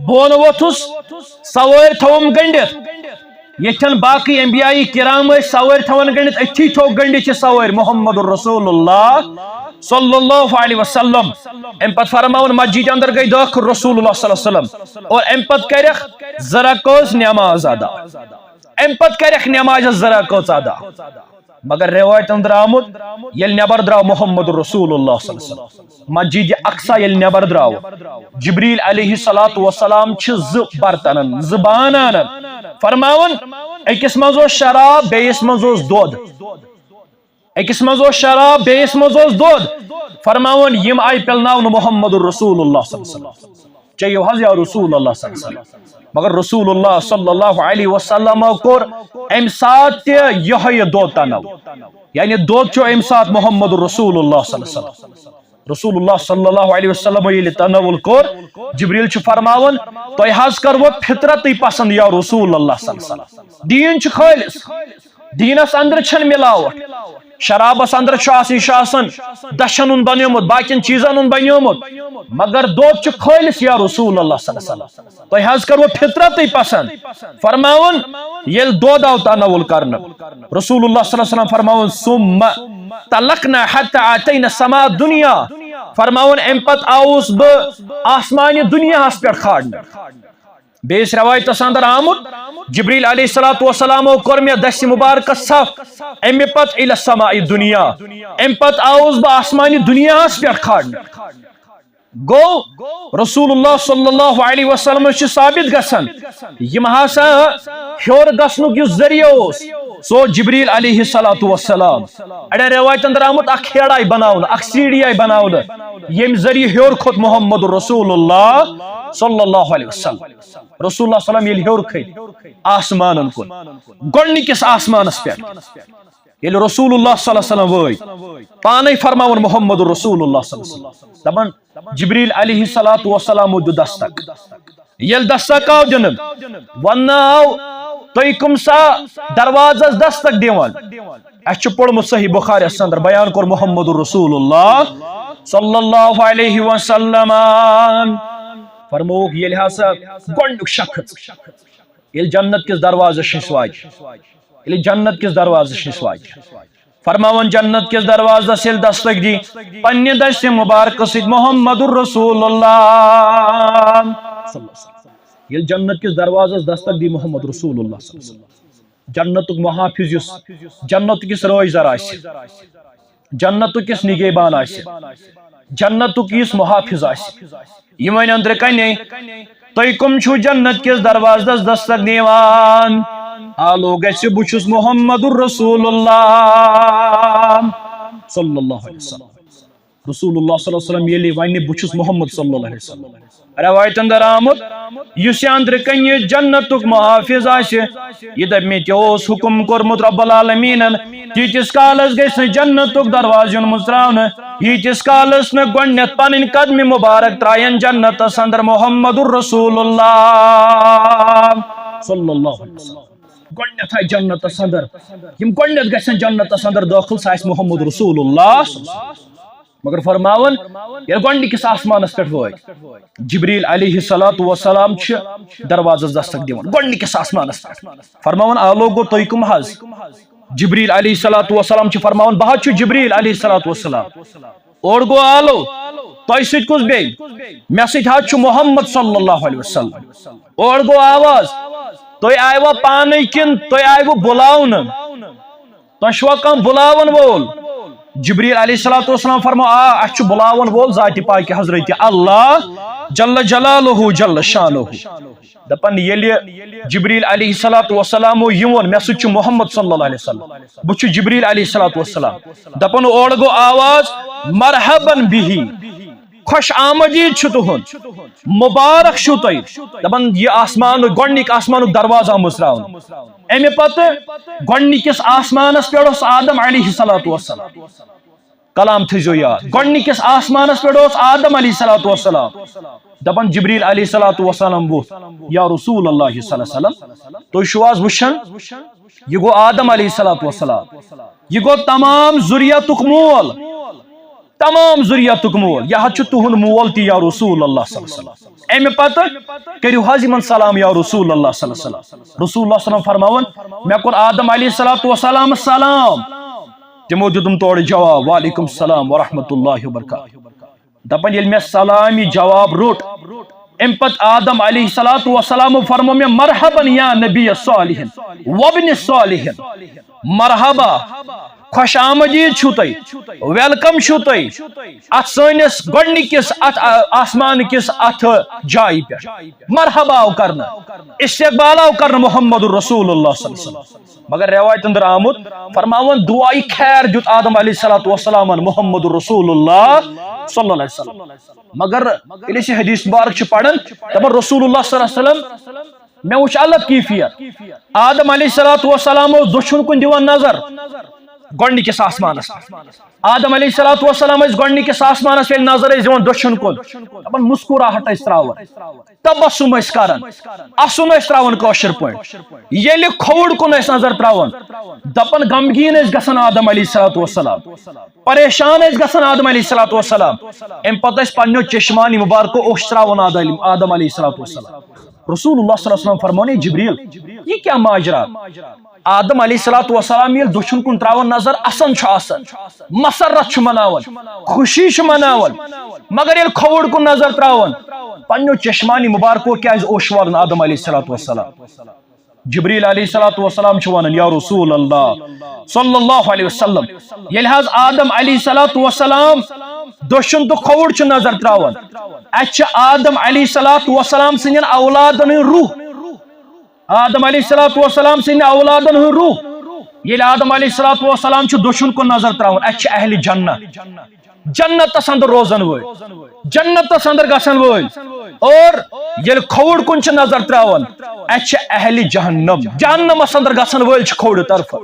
بہٕ ووتُس سوٲرۍ تھوٚوُم گٔنڈِتھ۔ ییٚتھٮ۪ن باقٕے انبیاء کرام ٲسۍ سوٲرۍ تھاوان گٔنڈِتھ، أتھی تھوٚو گٔنڈِتھ یہِ سوٲرۍ محمد رسول اللہ صلی اللہ علیہ وسلم۔ امہِ پتہٕ فرماوُن، مسجد اندر گٔے دٲخل رسول اللہ صلی اللہ علیہ وسلم، اور امہِ پتہٕ کرکھ زٕ رکٲژ نماز ادا۔ امہِ پتہٕ کرکھ نماز زٕ رکٲژ ادا۔ مگر رِوایتن درٛامُت، ییٚلہِ نٮ۪بر درٛاو محمد رسول اللہ صلی اللہ علیہ وسلم، مسجد اقصی ییٚلہِ نٮ۪بر درٛاو، جبریل علیہ الصلوۃ والسلام چھِ زٕ برتن انان، زٕ بانہٕ انان، فرماوان، أکِس منٛز اوس شراب، بیٚیِس منٛز اوس دۄد۔ أکِس منٛز اوس شراب، بیٚیِس منٛز اوس دۄد۔ فرماوان، یِم آیہِ پِلناونہٕ محمد رسول اللہ صلی اللہ علیہ وسلم۔ چیٚیِو حظ یا رسول اللہ صلی اللہ علیہ وسلم۔ مگر رسول اللہ صلی اللہ علیہ وسلم کوٚر اَمہِ ساتہٕ تہِ یِہوٚے دۄد تناوُل۔ یعنی دۄد چیوٚو اَمہِ ساتہٕ محمد رسول اللہ صلی اللہ علیہ وسلم۔ رسول اللہ صلی اللہ علیہ وسلم ییٚلہِ تناوُل کوٚر، جبریل چھُ فرماوان، تۄہہِ حظ کروٕ فطرتٕے پسند یا رسول اللہ صلی اللہ علیہ وسلم۔ دیٖن چھُ خٲلص۔ دیٖنس اندر چھنہٕ ملاوٹ۔ شرابس اندر چھُ آسان، یہِ چھُ آسان دچھن ہُنٛد بنیومُت، باقین چیٖزن ہُنٛد بنیومُت، مگر دۄد چھُ خٲلص یا رسول اللہ صلی اللہ علیہ وسلم۔ تۄہہِ حظ کروٕ فطرتٕے پسند۔ فرماوُن، ییٚلہِ دۄد آو تناوُل کرنہٕ، رسول اللہ صلی اللہ علیہ وسلم فرماوُن، ثم طلقنا حتى اتينا سما دنیا۔ فرماوُن، امہِ پتہٕ آوُس بہٕ آسمانہِ دُنیاہس پٮ۪ٹھ کھارنہٕ۔ بیٚیِس رٮ۪وایتَس اندر آمُت، جبریل علیہ الصلوۃ والسلامو کوٚر مےٚ دَسہِ مُبارکَس صف، اَمہِ پتہٕ اِلَ سَماءِ دُنیا، اَمہِ پتہٕ آوُس بہٕ آسمانہِ دُنیاہَس پٮ۪ٹھ کھارنہٕ۔ گوٚو، رسول اللہ صلی اللہ علیہ وسلمَس چھُ ثابت گژھان، یِم ہسا ہیوٚر گژھنُک یُس ذٔریعہٕ اوس، سُہ اوس جبریل علیہ الصلوۃ والسلام۔ اَڑٮ۪ن رٮ۪وایتَن اندر آمُت اکھ ہیڑ آیہِ بناونہٕ، اکھ سیڑھی آیہِ بناونہٕ، ییٚمہِ ذٔریعہٕ ہیوٚر کھوٚت محمد رسول اللہ صلی اللہ علیہ وسلم۔ رسول اللہ صلی اللہ علیہ وسلم ییٚلہِ ہیوٚر کھٔتۍ آسمانن کُن، گۄڈٕنِکِس آسمانس پٮ۪ٹھ ییٚلہِ رسول اللہ صلی اللہ علیہ وسلم وٲتۍ، پانے فرماوان محمد رسول اللہ صلی اللہ علیہ وسلم، دپان، جبریل علیہ الصلوۃ والسلام دیُت دستک۔ ییٚلہِ دستک آو دِنہٕ، وننہٕ آو، تُہۍ کٕم سا دروازس دستک دِوان؟ اَسہِ چھُ پوٚرمُت صحیح بخاریَس اندر، بیان کوٚر محمد رسول اللہ صلی اللہ علیہ وسلم۔ فرمووُکھ، ییٚلہِ ہسا گۄڈٕنیُک شخص ییٚلہِ جنت کِس دروازس چھِ أسۍ واجہِ، ییٚلہِ جنت کِس دروازس چھِ أسۍ واجہِ، فرماوان، جنت کِس دروازس ییٚلہِ دستک دی پننہِ دستہِ مبارکہٕ سۭتۍ محمد رسول اللہ، ییٚلہِ جنت کِس دروازس دستک دی محمد رسول اللہ صلی اللہ علیہ وسلم، جنتُک محافظ یُس جنت کِس رٲچھ زر آسہِ، جنتُک یُس نگہبان آسہِ، جنتُک یُس محافظ آسہِ، یہِ وَنہِ أنٛدرٕ کَنے، "تُہۍ کٕم چھِو جنت کِس دروازس دستک دِوان؟" آلو گژھِ، "بہٕ چھُس محمد رسول اللہ صلی اللہ علیہ وسلم۔" رسول اللہ صلی اللہ علیہ وسلم ییٚلہِ وَنہِ، "بہٕ چھُس محمد صلی اللہ علیہ وسلم۔" روایتن در آمُت، یُس یہِ أنٛدرٕ کَنہِ جنتُک محافظ آسہِ، یہِ دَپہِ، "مےٚ تہِ اوس حُکُم کوٚرمُت رب العالمیٖنن، تیٖتِس کالس گژھِ نہٕ جنتُک دروازٕ یُن مُژراونہٕ، ییٖتِس کالس نہٕ گۄڈٕنٮ۪تھ پنٕنۍ قدمہِ مُبارک ترٛاین جنتس اندر محمد رسول اللہ صلی اللہ علیہ وسلم۔" گۄڈٕنٮ۪تھ آسہِ جنتس اندر، یِم گۄڈٕنٮ۪تھ گژھن جنتس اندر دٲخل، سُہ آسہِ محمد رسول اللہ۔ مگر فرماوان، ییٚلہِ گۄڈٕنِکِس آسمانس پٮ۪ٹھ وٲتۍ، جبریل علیہ الصلوۃ والسلام چھِ دروازس دستک دِوان گۄڈٕنِکِس آسمانس پٮ۪ٹھ۔ فرماوان، آلو گوٚو، "تُہۍ کٕم حظ؟" جبریل علیہ الصلوۃ والسلام چھِ فرماوان، "بہٕ حظ چھُس جبریل علیہ الصلوۃ والسلام۔" اورٕ گوٚو آلو، "تۄہہِ سۭتۍ کُس بیٚیہِ؟" "مےٚ سۭتۍ حظ چھُ محمد صلی اللہ علیہ وسلم۔" اورٕ گوٚو آواز، "تُہۍ آیوا پانے کِنہٕ تُہۍ آیوٕ بُلاونہٕ؟ تۄہہِ چھُوا کانٛہہ بُلاون وول؟" جبریل علیہ الصلوۃ والسلام فرمو، "آ، اَسہِ چھُ بُلاون وول ذاتِ پاکِ حضرت اللہ جل جلالہ جل شانہ۔" دپان، ییٚلہِ جبریل علیہ الصلوۃ والسلام یہِ ووٚن، "مےٚ سۭتۍ چھُ محمد صلی اللہ علیہ وسلم، بہٕ چھُس جبریل علیہ الصلوۃ والسلام۔" دپان، اورٕ گوٚو آواز، "مرحبا بِہی۔" خوش آمدید چھُ تُہُنٛد، مبارک چھُو تۄہہِ۔ دَپان، یہِ آسمان، گۄڈٕنِکۍ آسمانُک دروازٕ آو مُژراونہٕ۔ اَمہِ پتہٕ گۄڈٕنِکِس آسمانَس پٮ۪ٹھ اوس آدم علیہ الصلوۃ والسلام۔ کلام تھٲیزیو یاد، گۄڈٕنِکِس آسمانَس پٮ۪ٹھ اوس آدم علیہ الصلوۃ والسلام۔ دَپان، جبریل علیہ الصلوۃ والسلام ووٚتھ، یا رسول اللہ صلی اللہ علیہ وسلم، تُہۍ چھِو آز وٕچھان، یہِ گوٚو آدم علیہ الصلوۃ والسلام، یہِ گوٚو تمام ذُریتُک مول۔ تمام ذُریتُک مول، یہِ حظ چھُ تُہُنٛد مول تہِ یا رسول اللہ صلی اللہ علیہ وسلم۔ اَمہِ پتہٕ کٔرِو حظ یِمن سلام یا رسول اللہ صلی اللہ علیہ وسلم۔ رسول اللہ صلی اللہ علیہ وسلم فرماوان، مےٚ کوٚر آدم علیہ الصلوۃ والسلام سلام، تِمو دیُتُم تورٕ جواب، "وعلیکم السلام ورحمۃ اللہ وبرکاتہ۔" دَپان، ییٚلہِ مےٚ سلام یہِ جواب روٚٹ، اَمہِ پتہٕ آدم علیہ الصلوۃ والسلام فرمو مےٚ، "مرحبا یا نبی صالحین وابن صالحین۔" مرحبا، خوش آمدید چھُو تۄہہِ، ویلکم چھُو تۄہہِ اتھ سٲنِس گۄڈٕنِکِس اتھ آ-، آسمان کِس اتھ جایہِ پٮ۪ٹھ۔ مرحبا آو کرنہٕ، استقبال آو کرنہٕ محمد رسول اللہ صلی اللہ علیہ وسلم۔ مگر روایتن در آمُت، فرماوان، دعایہِ خیر دیُت آدم علیہ الصلوۃ والسلامن محمد رسول اللہ صلی اللہ علیہ وسلم۔ مگر ییٚلہِ أسۍ یہِ حدیث مبارک چھِ پران، دپان، رسول اللہ صلی اللہ علیہ وسلم مےٚ وٕچھ الگ کیفیت۔ آدم علیہ الصلوۃ والسلام اوس دٔچھُن کُن دِوان نظر گۄڈٕنِکِس آسمانس پٮ۪ٹھ۔ آدم علیہ الصلوۃ والسلام ٲسۍ گۄڈٕنِکِس آسمانس ییٚلہِ نظر ٲسۍ دِوان دٔچھُن کُن، دپان، مسکراہٹ ٲسۍ تراوان، تبسم ٲسۍ کران، اسُن ٲسۍ تراوان کٲشِر پٲٹھۍ۔ ییٚلہِ کھووُر کُن ٲسۍ نظر تراوان، دپان، غمگیٖن ٲسۍ گژھان آدم علیہ الصلوۃ والسلام، پریشان ٲسۍ گژھان آدم علیہ الصلوۃ والسلام۔ امہِ پتہٕ ٲسۍ پننیو چشمانی مبارکو اوٚش تراوان آدم، آدم علیہ الصلوۃ والسلام۔ رسول اللہ صلی اللہ علیہ وسلم فرمونے، جبریل، یہِ کیٛاہ ماجرا؟ آدم علیہ الصلوۃ والسلام ییٚلہِ دٔچھُن کُن تراوان نظر، اسان چھُ آسان، مسرت چھُ مناوان، خوشی چھُ مناوان، مگر ییٚلہِ کھووُر کُن نظر تراوان، پننیو چشمانی مبارکو کیٛازِ اوٚش والان آدم علیہ الصلوۃ والسلام؟ جبریل علیہ الصلوۃ والسلام چھُ ونان، یا رسول اللہ صلی اللہ علیہ وسلم، ییٚلہِ حظ آدم علیہ الصلوۃ والسلام دٔچھُن تہٕ کھووُر چھُ نظر تراوان، اتہِ چھِ آدم علیہ الصلوۃ والسلام سٕنٛدٮ۪ن اولادن ہٕنٛدۍ روح، آدم علیہ الصلوۃ والسلام سٕنٛدِ اولادن ہُنٛد روح۔ ییٚلہِ آدم علیہ الصلوۃ والسلام چھُ دٔچھُن کُن نظر تراوان، اَتہِ چھِ اہلِ جنت، جنتس اندر روزن وٲلۍ، جنتس اندر گژھن وٲلۍ، اور ییٚلہِ کھووُر کُن چھِ نظر تراوان، اَتہِ چھِ اہلِ جہنم، جہنمس اندر گژھن وٲلۍ چھِ کھووُرِ طرفہٕ۔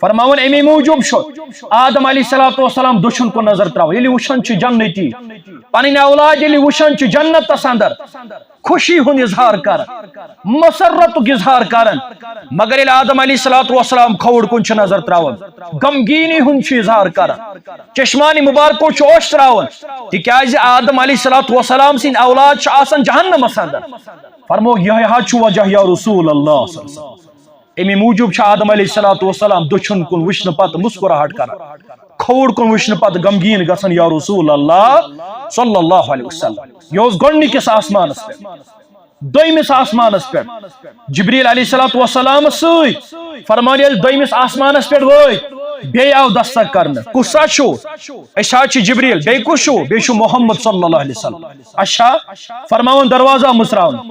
فرماوان، اَمی موٗجوٗب چھُ آدم علیہ الصلوۃ والسلام دٔچھُن کُن نظر تراوان، ییٚلہِ وٕچھان چھِ جنتی، پنٕنۍ اولاد ییٚلہِ وٕچھان چھِ جنتس اندر، خوشی ہُنٛد اظہار کران، مسرتُک اظہار کران۔ مگر ییٚلہِ آدم علیہ الصلوۃ والسلام کھووُر کُن چھُ نظر تراوان، غمگیٖنی ہُنٛد چھُ اظہار کران، چشمانی مبارکو چھُ اوٚش تراوان، تِکیازِ آدم علیہ الصلوۃ والسلام سٕنٛدۍ اولاد چھِ آسان جہنمس اندر۔ فرموو، یِہوٚے حظ چھُ وجہ یا رسول اللہ صلی اللہ علیہ وسلم۔ اَمی موٗجوٗب چھُ آدم علیہ الصلوۃ والسلام دٔچھُن کُن وٕچھنہٕ پتہٕ مسکراہٹ کران، کھووُر کُن وٕچھنہٕ پتہٕ غمگیٖن گژھان، یا رسول اللہ صلی اللہ علیہ وسلم۔ یہِ اوس گۄڈٕنِکِس آسمانس پٮ۪ٹھ۔ دوٚیمِس آسمانس پٮ۪ٹھ جبریل علیہ الصلوۃ والسلام سۭتۍ۔ فرمان ییٚلہِ دوٚیمِس آسمانس پٮ۪ٹھ وٲتۍ، بیٚیہِ آو دستک کرنہٕ، کُس سا چھُو؟ أسۍ حظ چھِ جبریل، بیٚیہِ کُس چھُو؟ بیٚیہِ چھُ محمد صلی اللہ علیہ وسلم۔ اچھا، فرماوان دروازہ مُژراونہٕ،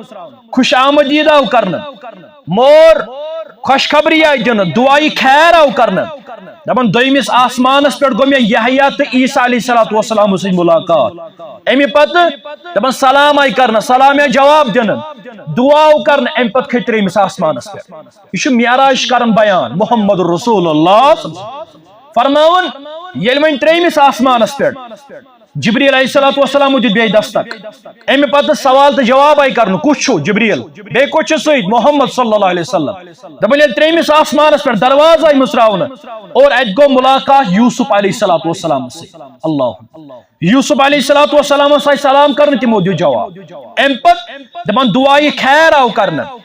خوش آمدید آو کرنہٕ، مور خوشخبری آیہِ دِنہٕ، دعایہِ خیر آو کرنہٕ۔ دپان دوٚیمِس آسمانس پٮ۪ٹھ گوٚو مےٚ یحییٰ تہٕ عیسیٰ علیہ الصلوۃ والسلام سۭتۍ ملاقات۔ اَمہِ پتہٕ دپان سلام آیہِ کرنہٕ، سلام یا جواب دِنہٕ، دعا آو کرنہٕ۔ اَمہِ پتہٕ کھٔتۍ ترٛیٚیمِس آسمانس پٮ۪ٹھ۔ یہِ چھُ معراج کران بیان محمد رسول اللہ۔ فرماوان ییٚلہِ وۄنۍ ترٛیٚیمِس آسمانس پٮ۪ٹھ جبریل علیہ الصلوۃ والسلام دیُت بیٚیہِ دستک۔ اَمہِ پتہٕ سوال تہٕ جواب آیہِ کرنہٕ، کُس چھُ جبریل؟ بیٚیہِ کُس چھُ سۭتۍ؟ محمد صلی اللہ علیہ وسلم۔ دپان ییٚلہِ ترٛیٚیمِس آسمانس پٮ۪ٹھ دروازٕ آیہِ مُژراونہٕ اور اتہِ گوٚو ملاقات یوسف علیہ الصلوۃ والسلام سۭتۍ۔ اللہ، یوسف علیہ الصلوۃ والسلام آیہِ سلام کرنہٕ، تِمو دیُت جواب۔ اَمہِ پتہٕ دپان دعایہِ خیر آو کرنہٕ۔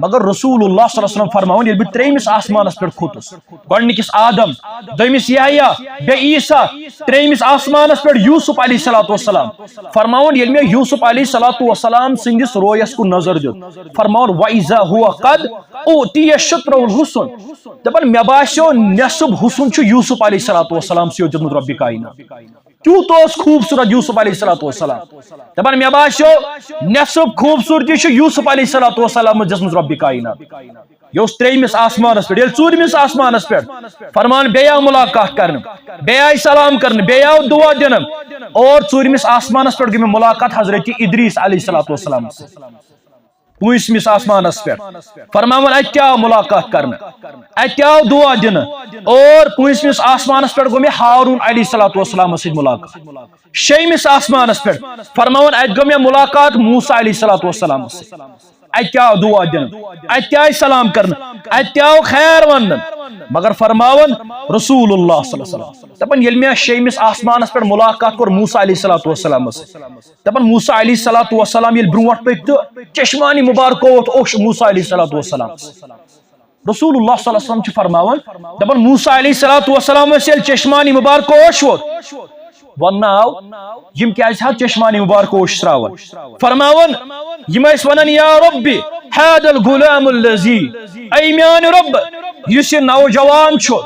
مگر رسول اللہ صلی اللہ علیہ وسلم فرماوان، ییٚلہِ بہٕ ترٛیٚیمِس آسمانس پٮ۪ٹھ کھوٚتُس، گۄڈٕنِکِس آدم، دوٚیمِس یحییٰ، بیٚیہِ عیسیٰ، ترٛیٚیمِس آسمانس پٮ۪ٹھ یوسف علیہ الصلوۃ والسلام۔ فرماوان ییٚلہِ مےٚ یوسف علیہ الصلوۃ والسلام سٕنٛدِس رویس کُن نظر دیُت، فرماوان وَإِذَا هُوَ قَدْ أُوتِيَ شَطْرَ الْحُسْنِ۔ دپان مےٚ باسیو نصف حسن چھُ یوسف علیہ الصلوۃ والسلام سٕے یوت دیُتمُت رۄبِ کائنات۔ تیوٗت اوس خوٗبصوٗرت یوسف علیہ الصلوۃ والسلام۔ دپان مےٚ باسیو نصف خوٗبصوٗرتی چھُ یوسف علیہ الصلوۃ والسلام دِژمٕژ رۄبِ کائنات۔ یہِ اوس ترٛیٚیمِس آسمانس پٮ۪ٹھ۔ ییٚلہِ ژوٗرمِس آسمانس پٮ۪ٹھ فرمان بیٚیہِ آو ملاقات کرنہٕ، بیٚیہِ آیہِ سلام کرنہٕ، بیٚیہِ آو دعا دِنہٕ، اور ژوٗرمِس آسمانس پٮ۪ٹھ گٔے مےٚ ملاقات حضرت ادریس علیہ الصلوۃ والسلام سۭتۍ۔ پٲنٛژمِس آسمانس پٮ۪ٹھ فرماوان اتہِ تہِ آو ملاقات کرنہٕ، اتہِ تہِ آو دعا دِنہٕ، اور پٲنٛژمِس آسمانس پٮ۪ٹھ گوٚو مےٚ ہارون علیہ الصلوۃ والسلامس سۭتۍ ملاقات۔ شیٚیمِس آسمانس پٮ۪ٹھ فرماوان اتہِ گوٚو مےٚ ملاقات موسیٰ علیہ الصلوۃ والسلامس سۭتۍ۔ اتہِ تہِ آو دعا دِنہٕ، اتہِ تہِ آیہِ سلام کرنہٕ، اتہِ تہِ آو خیر وننہٕ۔ مگر فرماوان رسول اللہ صلی اللہ علیہ وسلم دپان ییٚلہِ مےٚ شیٚیمِس آسمانس پٮ۪ٹھ ملاقات کوٚر موسیٰ علیہ الصلوۃ والسلامس سۭتۍ، دپان موسیٰ علیہ الصلوۃ والسلام ییٚلہِ برونٛٹھ پٔکۍ تہٕ چشمانی مبارکو ووت اوٚش موسیٰ علیہ الصلوۃ والسلامس۔ رسول اللہ صلی اللہ علیہ وسلم چھِ فرماوان، دپان موسیٰ علیہ الصلوۃ والسلام ٲسۍ ییٚلہِ چشمانی مبارکو اوٚش ووت، وننہٕ آو، یِم کیازِ حظ چشمانی مبارکو اوٚش تراوان؟ فرماوان یِم ٲسۍ ونان یا رب هذا الغلام الذي، اے میانہِ رب، یُس یہِ نوجوان چھُ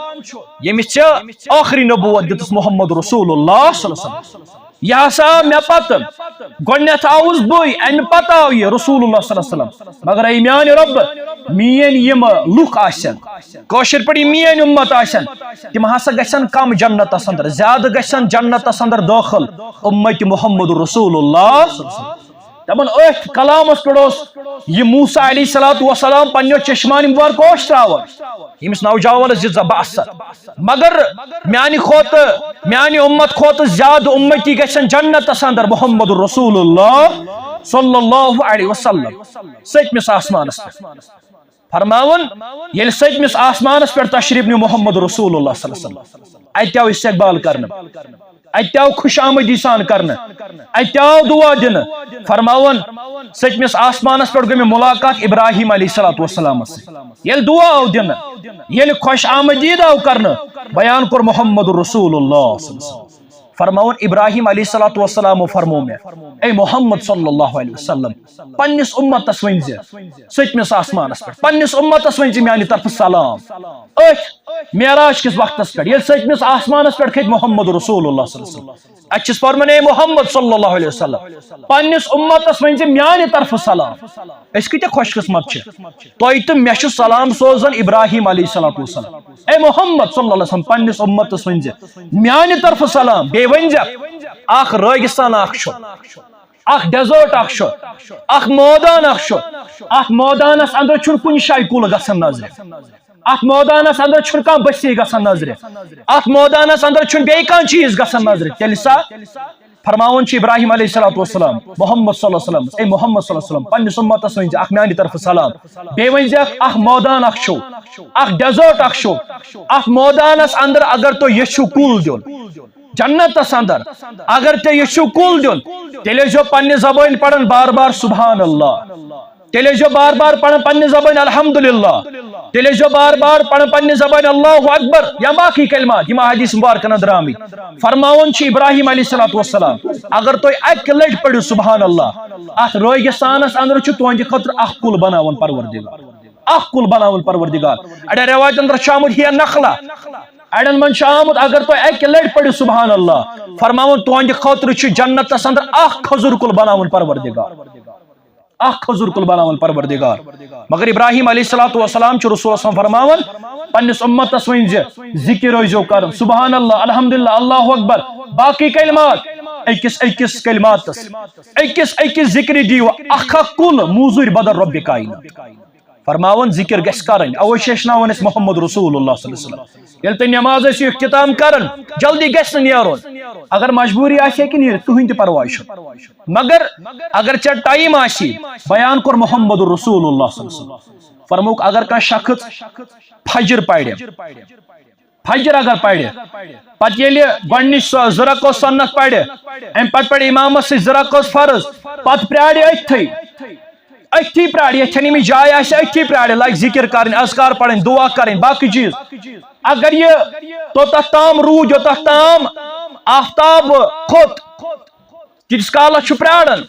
ییٚمِس ژےٚ ٲخری نبوت دِژٕس محمد رسول اللہ صلی اللہ علیہ وسلم۔ یہِ ہسا آو مےٚ پتہٕ۔ گۄڈٕنٮ۪تھ آوُس بٕے، اَمہِ پتہٕ آو یہِ رسول اللہ صلی اللہ علیہ وسلم۔ مگر اے میانہِ رۄبہٕ، میٲنۍ یِم لُکھ آسن، کٲشِر پٲٹھۍ یِم میٲنۍ اُمت آسن، تِم ہسا گژھن کم جنتس اندر، زیادٕ گژھن جنتس اندر دٲخل اُمتِ محمد رسول اللہ صلی اللہ علیہ وسلم۔ دپان أتھۍ کلامس پٮ۪ٹھ اوس یہِ موسیٰ علیہ الصلوۃ والسلام پننیو چشمانی مبارکو اوٚش تراوان ییٚمِس نوجوانس دِژ زبردست۔ مگر میانہِ کھۄتہٕ، میانہِ اُمت کھۄتہٕ زیادٕ اُمتی گژھن جنتس اندر محمد رسول اللہ صلی اللہ علیہ وسلم۔ سٔتمِس آسمانس پٮ۪ٹھ فرماوان، ییٚلہِ سٔتمِس آسمانس پٮ۪ٹھ تشریف نیوٗ محمد رسول اللہ صلی اللہ علیہ وسلم، اتہِ آو استقبال کرنہٕ، اتہِ آو خوش آمدی سان کرنہٕ، اتہِ آو دعا دِنہٕ۔ فرماوان سٔتمِس آسمانس پٮ۪ٹھ گٔے مےٚ ملاقات ابراہیم علیہ الصلوۃ والسلامس سۭتۍ۔ ییٚلہِ دعا آو دِنہٕ، ییٚلہِ خوش آمدید آو کرنہٕ، بیان کوٚر محمد رسول اللہ صلی اللہ علیہ وسلم۔ فرماوان ابراہیم علیہ الصلوۃ والسلام فرمو مےٚ، اے محمد صلی اللہ علیہ وسلم، پننِس اُمتس ؤنۍ زِ، سٔتمِس آسمانس پٮ۪ٹھ پننِس اُمتس ؤنۍ زِ میانہِ طرفہٕ سلام۔ أتھۍ معراج کِس وقتس پٮ۪ٹھ ییٚلہِ سٔتمِس آسمانس پٮ۪ٹھ کھٔتۍ محمد رسول اللہ صلی اللہ علیہ وسلم، اتہِ چھِس فرمان، اے محمد صلی اللہ علیہ وسلم، پننِس اُمتس ؤنۍ زِ میانہِ طرفہٕ سلام۔ أسۍ کۭتیاہ خۄش قسمت چھِ، تۄہہِ تہٕ مےٚ چھُ سلام سوزان ابراہیم علیہ الصلوۃ والسلام۔ اے محمد صلی اللہ علیہ وسلم، پننِس اُمتس ؤنۍ زِ میانہِ طرفہٕ سلام، بیٚیہِ ؤنۍ زِ اکھ رٲگِستان اکھ چھُ، اکھ ڈیزٲرٹ اکھ چھُ، اکھ مٲدان اکھ چھُ۔ اتھ مٲدانس اندر چھُنہٕ کُنہِ جایہِ کُل گژھان نظرِ۔ اتھ مٲدانس اندر چھُنہٕ کانٛہہ بستی گژھان نظرِ۔ اتھ مٲدانس اندر چھُنہٕ بیٚیہِ کانٛہہ چیٖز گژھان نظرِ۔ تیٚلہِ سا فرماوان چھُ ابراہیم علیہ الصلوۃ والسلام، محمد صلی اللہ علیہ وسلم، اے محمد صلی اللہ علیہ وسلم، پننِس اُمتس ؤنۍ زِ اکھ میانہِ طرفہٕ سلام۔ بیٚیہِ ؤنۍ زِ اکھ، اکھ مٲدان اکھ چھُ، اکھ ڈیزٲرٹ اکھ چھُ۔ اتھ مٲدانس اندر اگر تُہۍ یژھِو کُل دیُن، جنتس اندر اگر تُہۍ یژھِو کُل دیُن، تیٚلہِ ٲسۍزیو پننہِ زبٲنۍ پران بار بار سبحان اللہ۔ تیٚلہِ ٲسۍزیو بار بار پران پننہِ زبٲنۍ الحمدللہ، تیٚلہِ ٲسۍزیو بار بار پران پننہِ زبٲنۍ اللہ اکبر یا باقی کلمات، یِم احادیث مبارکن اندر آمٕتۍ۔ فرماوان چھِ ابراہیم علیہ الصلوۃ والسلام، اگر تُہۍ اکہِ لٹہِ پٔرِو سبحان اللہ، اتھ رٲگِستانس اندر چھُ تُہنٛدِ خٲطرٕ اکھ کُل بناوان پروردگار، اکھ کُل بناوان پروردگار۔ اڑٮ۪ن رٮ۪وایتن اندر چھُ آمُت ہی نخلہ، اڑٮ۪ن منٛز چھُ آمُت اگر تُہۍ اکہِ لٹہِ پٔرِو سبحان اللہ، فرماوان تُہنٛدِ خٲطرٕ چھُ جنتس اندر اکھ کھجوٗر کُل بناوان پروردگار، اکھ کھجوٗر کُل بناوان پروردگار۔ مگر ابراہیم علیہ الصلوۃ والسلام چھُ رسول اللہ صلی اللہ علیہ وسلم فرماوان، پننِس امتس ؤنۍ زِ ذکر ٲسۍزیو کران، سبحان اللہ، الحمدللہ، اللہ اکبر، باقی کلمات، أکِس أکِس کلماتس، أکِس أکِس ذکرِ دیٖوا اکھ اکھ کُل موٚزوٗرۍ بدل رۄبِ کائنات۔ فرماوان ذکر گژھِ کرٕنۍ، اوے چھِ ہیٚچھناوان اَسہِ محمد رسول اللہ صلی اللہ علیہ وسلم۔ ییٚلہِ تُہۍ نماز ٲسِو اختتام کران، جلدی گژھِ نہٕ نیرُن۔ اگر مجبوٗری آسہِ، ہیٚکہِ نیٖرِتھ، کٕہٕنۍ تہِ پرواے چھُنہٕ۔ مگر اگر ژےٚ ٹائم آسی، بیان کوٚر محمد رسول اللہ صلی اللہ علیہ وسلم۔ فرمووُکھ، اگر کانٛہہ شخص فجر پرِ، فجر اگر پرِ، پتہٕ ییٚلہِ گۄڈٕنِچ سۄ زٕ رکعت سنت پرِ، امہِ پتہٕ پرِ امامس سۭتۍ زٕ رکعت فرض، پتہٕ پرٛارِ أتھٕے، أتھی پرٛارِ، یتھ چھنہٕ أمِس جاے آسہِ، أتھی پرٛارِ، لگہِ ذکر کرٕنۍ، اذکار پرٕنۍ، دعا کرٕنۍ، باقٕے چیٖز۔ اگر یہِ توٚتتھ تام روٗد، یوٚتتھ تام آفتاب کھوٚت، تیٖتِس کالس چھُ پرٛاران۔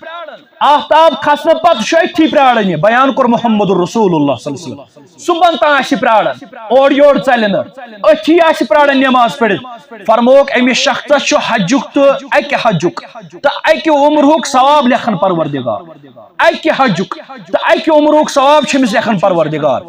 آفتاب کھسنہٕ پتہٕ چھُ أتھی پرٛاران یہِ۔ بیان کوٚر محمد رسول اللہ صلی اللہ علیہ وسلم۔ صبحن تام آسہِ پرٛاران، اورٕ یورٕ ژلہِ نہٕ، أتھی آسہِ پرٛاران نماز پٔرِتھ۔ فرمووُکھ، أمِس شخصس چھُ حجُک تہٕ اکہِ حجُک تہٕ اکہِ عمرہُک ثواب لیکھان پروردگار۔ اکہِ حجُک تہٕ اکہِ عمرُک ثواب چھُ أمِس لیکھان پروردگار۔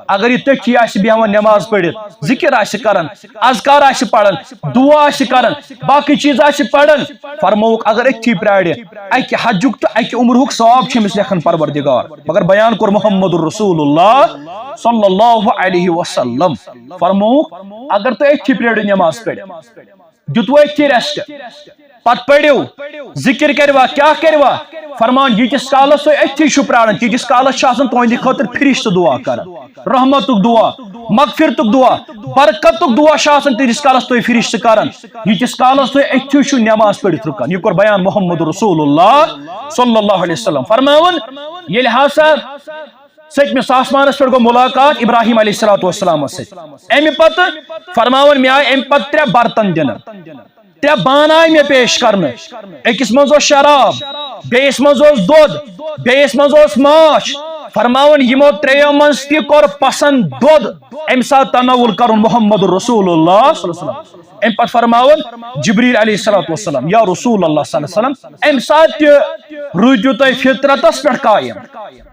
اگر یہِ تٔتھی آسہِ بیٚہوان نماز پٔرِتھ، ذکر آسہِ کران، اذکار آسہِ پران، دعا آسہِ کران، باقٕے چیٖز آسہِ پران، فرمووُکھ، اگر أتھی پرٛارِ، اکہِ حجُک تہٕ اکہِ عمرُک ثواب چھُ أمِس لیکھان پروردگار۔ مگر بیان کوٚر محمد رسول اللہ صلی اللہ علیہ وسلم۔ فرمووُکھ، اگر تُہۍ أتھی پرٛٲرِو نماز پٔرِتھ، دیُتوٕ أتھی ریسٹ، پتہٕ پٔرِو، ذکر کٔرِوا، کیٛاہ کٔرِوا؟ فرمان، ییٖتِس کالس تُہۍ أتھی چھِو پرٛاران، تیٖتِس کالس چھِ آسان تُہنٛدِ خٲطرٕ فرشتہٕ دعا کران، رحمتُک دعا، مغفرتُک دعا، برکتُک دعا چھِ آسان تیٖتِس کالس تُہۍ فرشتہٕ کران، ییٖتِس کالس تُہۍ أتھی چھِو نماز پٔرِتھ رُکان۔ یہِ کوٚر بیان محمد رسول اللہ صلی اللہ علیہ وسلم۔ فرماوُن، ییٚلہِ ہسا سٔتمِس آسمانس پٮ۪ٹھ گوٚو ملاقات ابراہیم علیہ الصلوۃ والسلامس سۭتۍ۔ امہِ پتہٕ فرماوان، مےٚ آیہِ امہِ پتہٕ ترٛےٚ برتن دِنہٕ، ترٛےٚ بانہٕ آیہِ مےٚ پیش کرنہٕ۔ أکِس منٛز اوس شراب، بیٚیِس منٛز اوس دۄد، بیٚیِس منٛز اوس ماچھ۔ فرماوان، یِمو ترٛیٚیو منٛز تہِ کوٚر پسند دۄد امہِ ساتہٕ تناول کرُن محمد رسول اللہ صلی اللہ علیہ وسلم۔ امہِ پتہٕ فرماوان جبریل علیہ الصلوۃ والسلام، یا رسول اللہ صلی اللہ علیہ وسلم، امہِ ساتہٕ تہِ روٗدِو تُہۍ فطرتس پٮ۪ٹھ قائم۔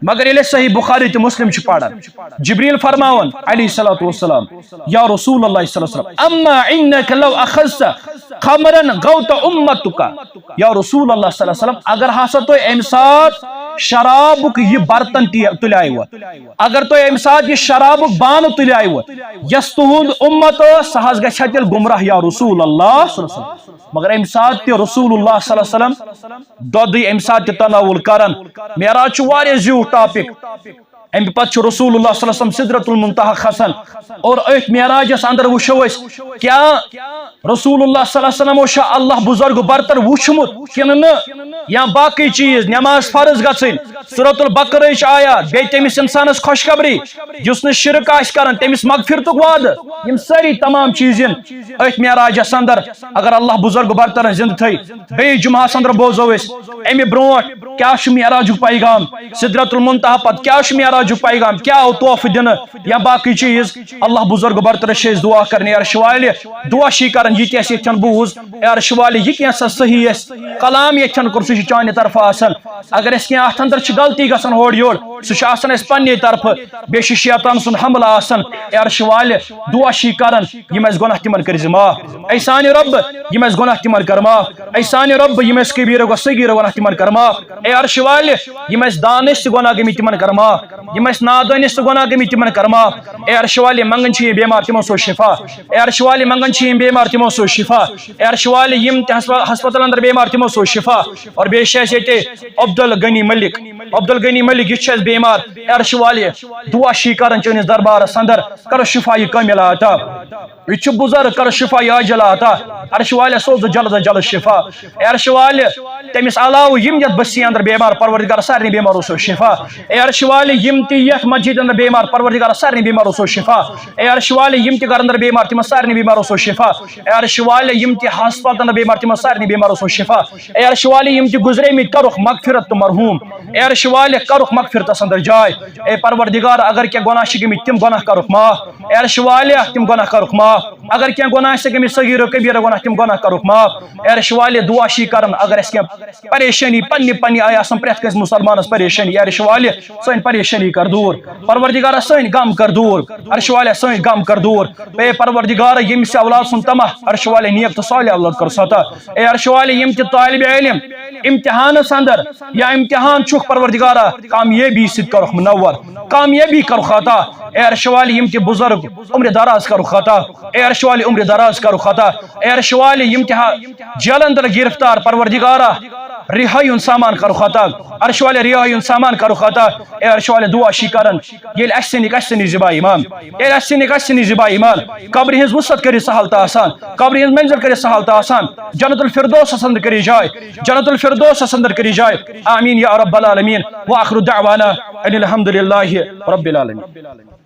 مگر ییٚلہِ صحیح بخاری تہٕ مسلم چھِ پران، جبریل فرماوان علیہ الصلوۃ والسلام، یا رسول اللہ صلی اللہ علیہ وسلم، اما انک لو اخذت خمرا غوت امتک، یا رسول اللہ صلی اللہ علیہ وسلم، اگر ہسا تُہۍ امہِ ساتہٕ شرابُک یہِ برتن تہِ تُلیوٕ، اگر تُہۍ امہِ ساتہٕ یہِ شرابُک بانہٕ تُلیوٕ، یۄس تُہُنٛد اُمت ٲس، سۄ حظ گژھِ ہا تیٚلہِ گمراہ، یا رسول اللہ صلی اللہ علیہ وسلم۔ مگر امہِ ساتہٕ تہِ رسول اللہ صلی اللہ علیہ وسلم دۄدٕے امہِ ساتہٕ تہِ تناول کران۔ معراج چھُ واریاہ زیوٗٹھ ٹاپک۔ امہِ پتہٕ چھُ رسول اللہ صلی اللہ علیہ وسلم سدرۃ المنتہا کھسان، اور أتھۍ معراجس اندر وٕچھو أسۍ کیا رسول اللہ صلی اللہ علیہ وسلم چھا اللہ بزرگ برتر وٕچھمُت کِنہٕ نہٕ، یا باقٕے چیٖز، نماز فرض گژھٕنۍ، سورۃ البقرہٕچ آیات، بیٚیہِ تٔمِس انسانس خوشخبری، یُس نہٕ شرک آسہِ کران، تٔمِس مغفرتُک وعدٕ۔ یِم سٲری تمام چیٖز یِن أتھۍ معراجس اندر، اگر اللہ بزرگ برترن زندٕ تھٲے۔ بیٚیہِ جمعہس اندر بوزو أسۍ امہِ برونٛٹھ کیٛاہ چھُ معراجُک پیغام، سدرۃ المنتہا پتہٕ کیٛاہ چھُ معراجُک پیغام، کیٛاہ آو تحفہٕ دِنہٕ یا باقٕے چیٖز۔ اللہ بزرگ برترس چھِ أسۍ دعا کران، اے عرش والہِ، دعا چھِ کران، یہِ تہِ اَسہِ ییٚتھٮ۪ن بوٗز، اے عرش والہِ، یہِ کینٛہہ سا صحیح اَسہِ کلام ییٚتھٮ۪ن کوٚر، سُہ چھُ چانہِ طرفہٕ آسان۔ اگر اَسہِ کینٛہہ اَتھ اندر چھِ غلطی گژھان ہورٕ یورٕ، سُہ چھُ آسان اَسہِ پننہِ طرفہٕ، بیٚیہِ چھُ شیطان سُنٛد حملہٕ آسان۔ اے عرش والہِ، دعا چھِ کران، یِم اَسہِ گۄناہ تِمن کٔرۍ زِ معاف۔ اے سانہِ رۄب، یِم اَسہِ گۄناہ تِمن کر معاف۔ اے سانہِ رۄب، یِم اَسہِ کبیٖرہ و صغیٖرہ گۄناہ تِمن کر معاف۔ اے عرش والہِ، یِم اَسہِ دانش تہٕ گۄناہ گٔمٕتۍ تِمن کر معاف۔ یِم اَسہِ نادٲنِس تہٕ گۄناہ گٔمٕتۍ تِمن کر معاف۔ اے عرش والہِ، منٛگان چھِ یِم بیمار، تِمن سوز شفا۔ اے عرش والہِ، منٛگان چھِ یِم بیمار، تِمن سوز شفا۔ اے عرش والہِ، یِم تہِ ہسپا-، ہسپتالن اندر بیمار، تِمن سوز شفا۔ اور بیٚیہِ چھِ اَسہِ ییٚتہِ عبدالغنی ملک، عبدالغنی ملک، یہِ چھُ اَسہِ بیمار۔ اے عرش والے، دعا چھی کران چٲنِس دربارس اندر، کرو شفا یہِ کٲمل عطا۔ یہِ چھُ بُزرگ، کرو شفا یہِ عاجل عطا۔ عرش والے، سوز جلد از جلد شفا۔ اے عرش والے، تٔمِس علاوٕ یِم یتھ بستی اندر بیمار، پروردگار سارنٕے بیمارو سوز شفا۔ اے عرش والے، یِم تہِ یتھ مسجد اندر بیمار، پروردگار سارنٕے بیمارو سوز شفا۔ اے عرش والے، یِم تہِ گرن اندر بیمار، تِمن سارنٕے بیمارو سوز شفا۔ اے عرش والے، یِم تہِ ہسپتالن اندر بیمار، تِمن سارنٕے بیمارو سوز شفا۔ اے عرش والے، یِم تہِ گُزریمٕتۍ، کرُکھ مغفرت تہٕ مرحوم۔ اے عرش والے، کرُکھ مغفرتس اندر جاے۔ اے پروردگار، اگر کینٛہہ گۄناہ چھِ گٔمٕتۍ، تِم گۄناہ کرُکھ معاف۔ اے عرش والے، تِم گۄناہ کرُکھ معاف۔ اگر کینٛہہ گۄناہ چھِ گٔمٕتۍ، صغیر و کبیرہ گۄناہ، تِم گۄناہ کرُکھ معاف۔ اے عرش والے، دعا چھی کران، اگر اَسہِ کینٛہہ پریشٲنی پننہِ پننہِ آیہِ آسان، پرٛٮ۪تھ کٲنٛسہِ مُسلمانس پریشٲنی، اے عرش والے، سٲنۍ پریشٲنی کر دوٗر۔ پروردگارا، سٲنۍ غم کر دوٗر۔ عرش والے، سٲنۍ غم کر دوٗر۔ اے پروردگارا، ییٚمِس اولاد سُنٛد طمع، عرش والے، نیک تہٕ صالح اولاد کر عطا۔ اے عرش والے، یِم تہِ طالب علم امتحانس اندر یا امتحان چھُکھ، پروردگارا، کامیٲبی سۭتۍ کرُکھ منور، کامیٲبی کرُکھ عطا۔ اے عرش والے، یِم تہِ بُزرگ، عمر دراز کرُکھ عطا۔ اے عرش والے، عمر دراز کرُکھ عطا۔ اے عرش والے، یِم تہِ ہا جیلن اندر گرفتار، پروردگارا، رہٲیی ہُنٛد سامان کرُکھ عطا۔ عرش والے، رہٲیی ہُنٛد سامان کرُکھ عطا۔ اے عرش والے، دعا چھی کران، ییٚلہِ اَسہِ سٕنٛدِ، اَسہِ سٕنٛدِ زِبا ایمان، ییٚلہِ اَسہِ سٕنٛدِ، اَسہِ سٕنٛدِ زِبا ایمان، قبرِ ہٕنٛز وسعت کٔرِتھ سہل تہٕ آسان، قبرِ ہٕنٛز منزل کٔرِتھ سہل تہٕ آسان، جنت الفردوسس اندر کٔرِتھ جاے، جنت الفردوسس اندر کٔرِتھ جاے۔ آمین یا رب العالمین۔ وآخر دعوانا ان الحمد للہ رب العالمین۔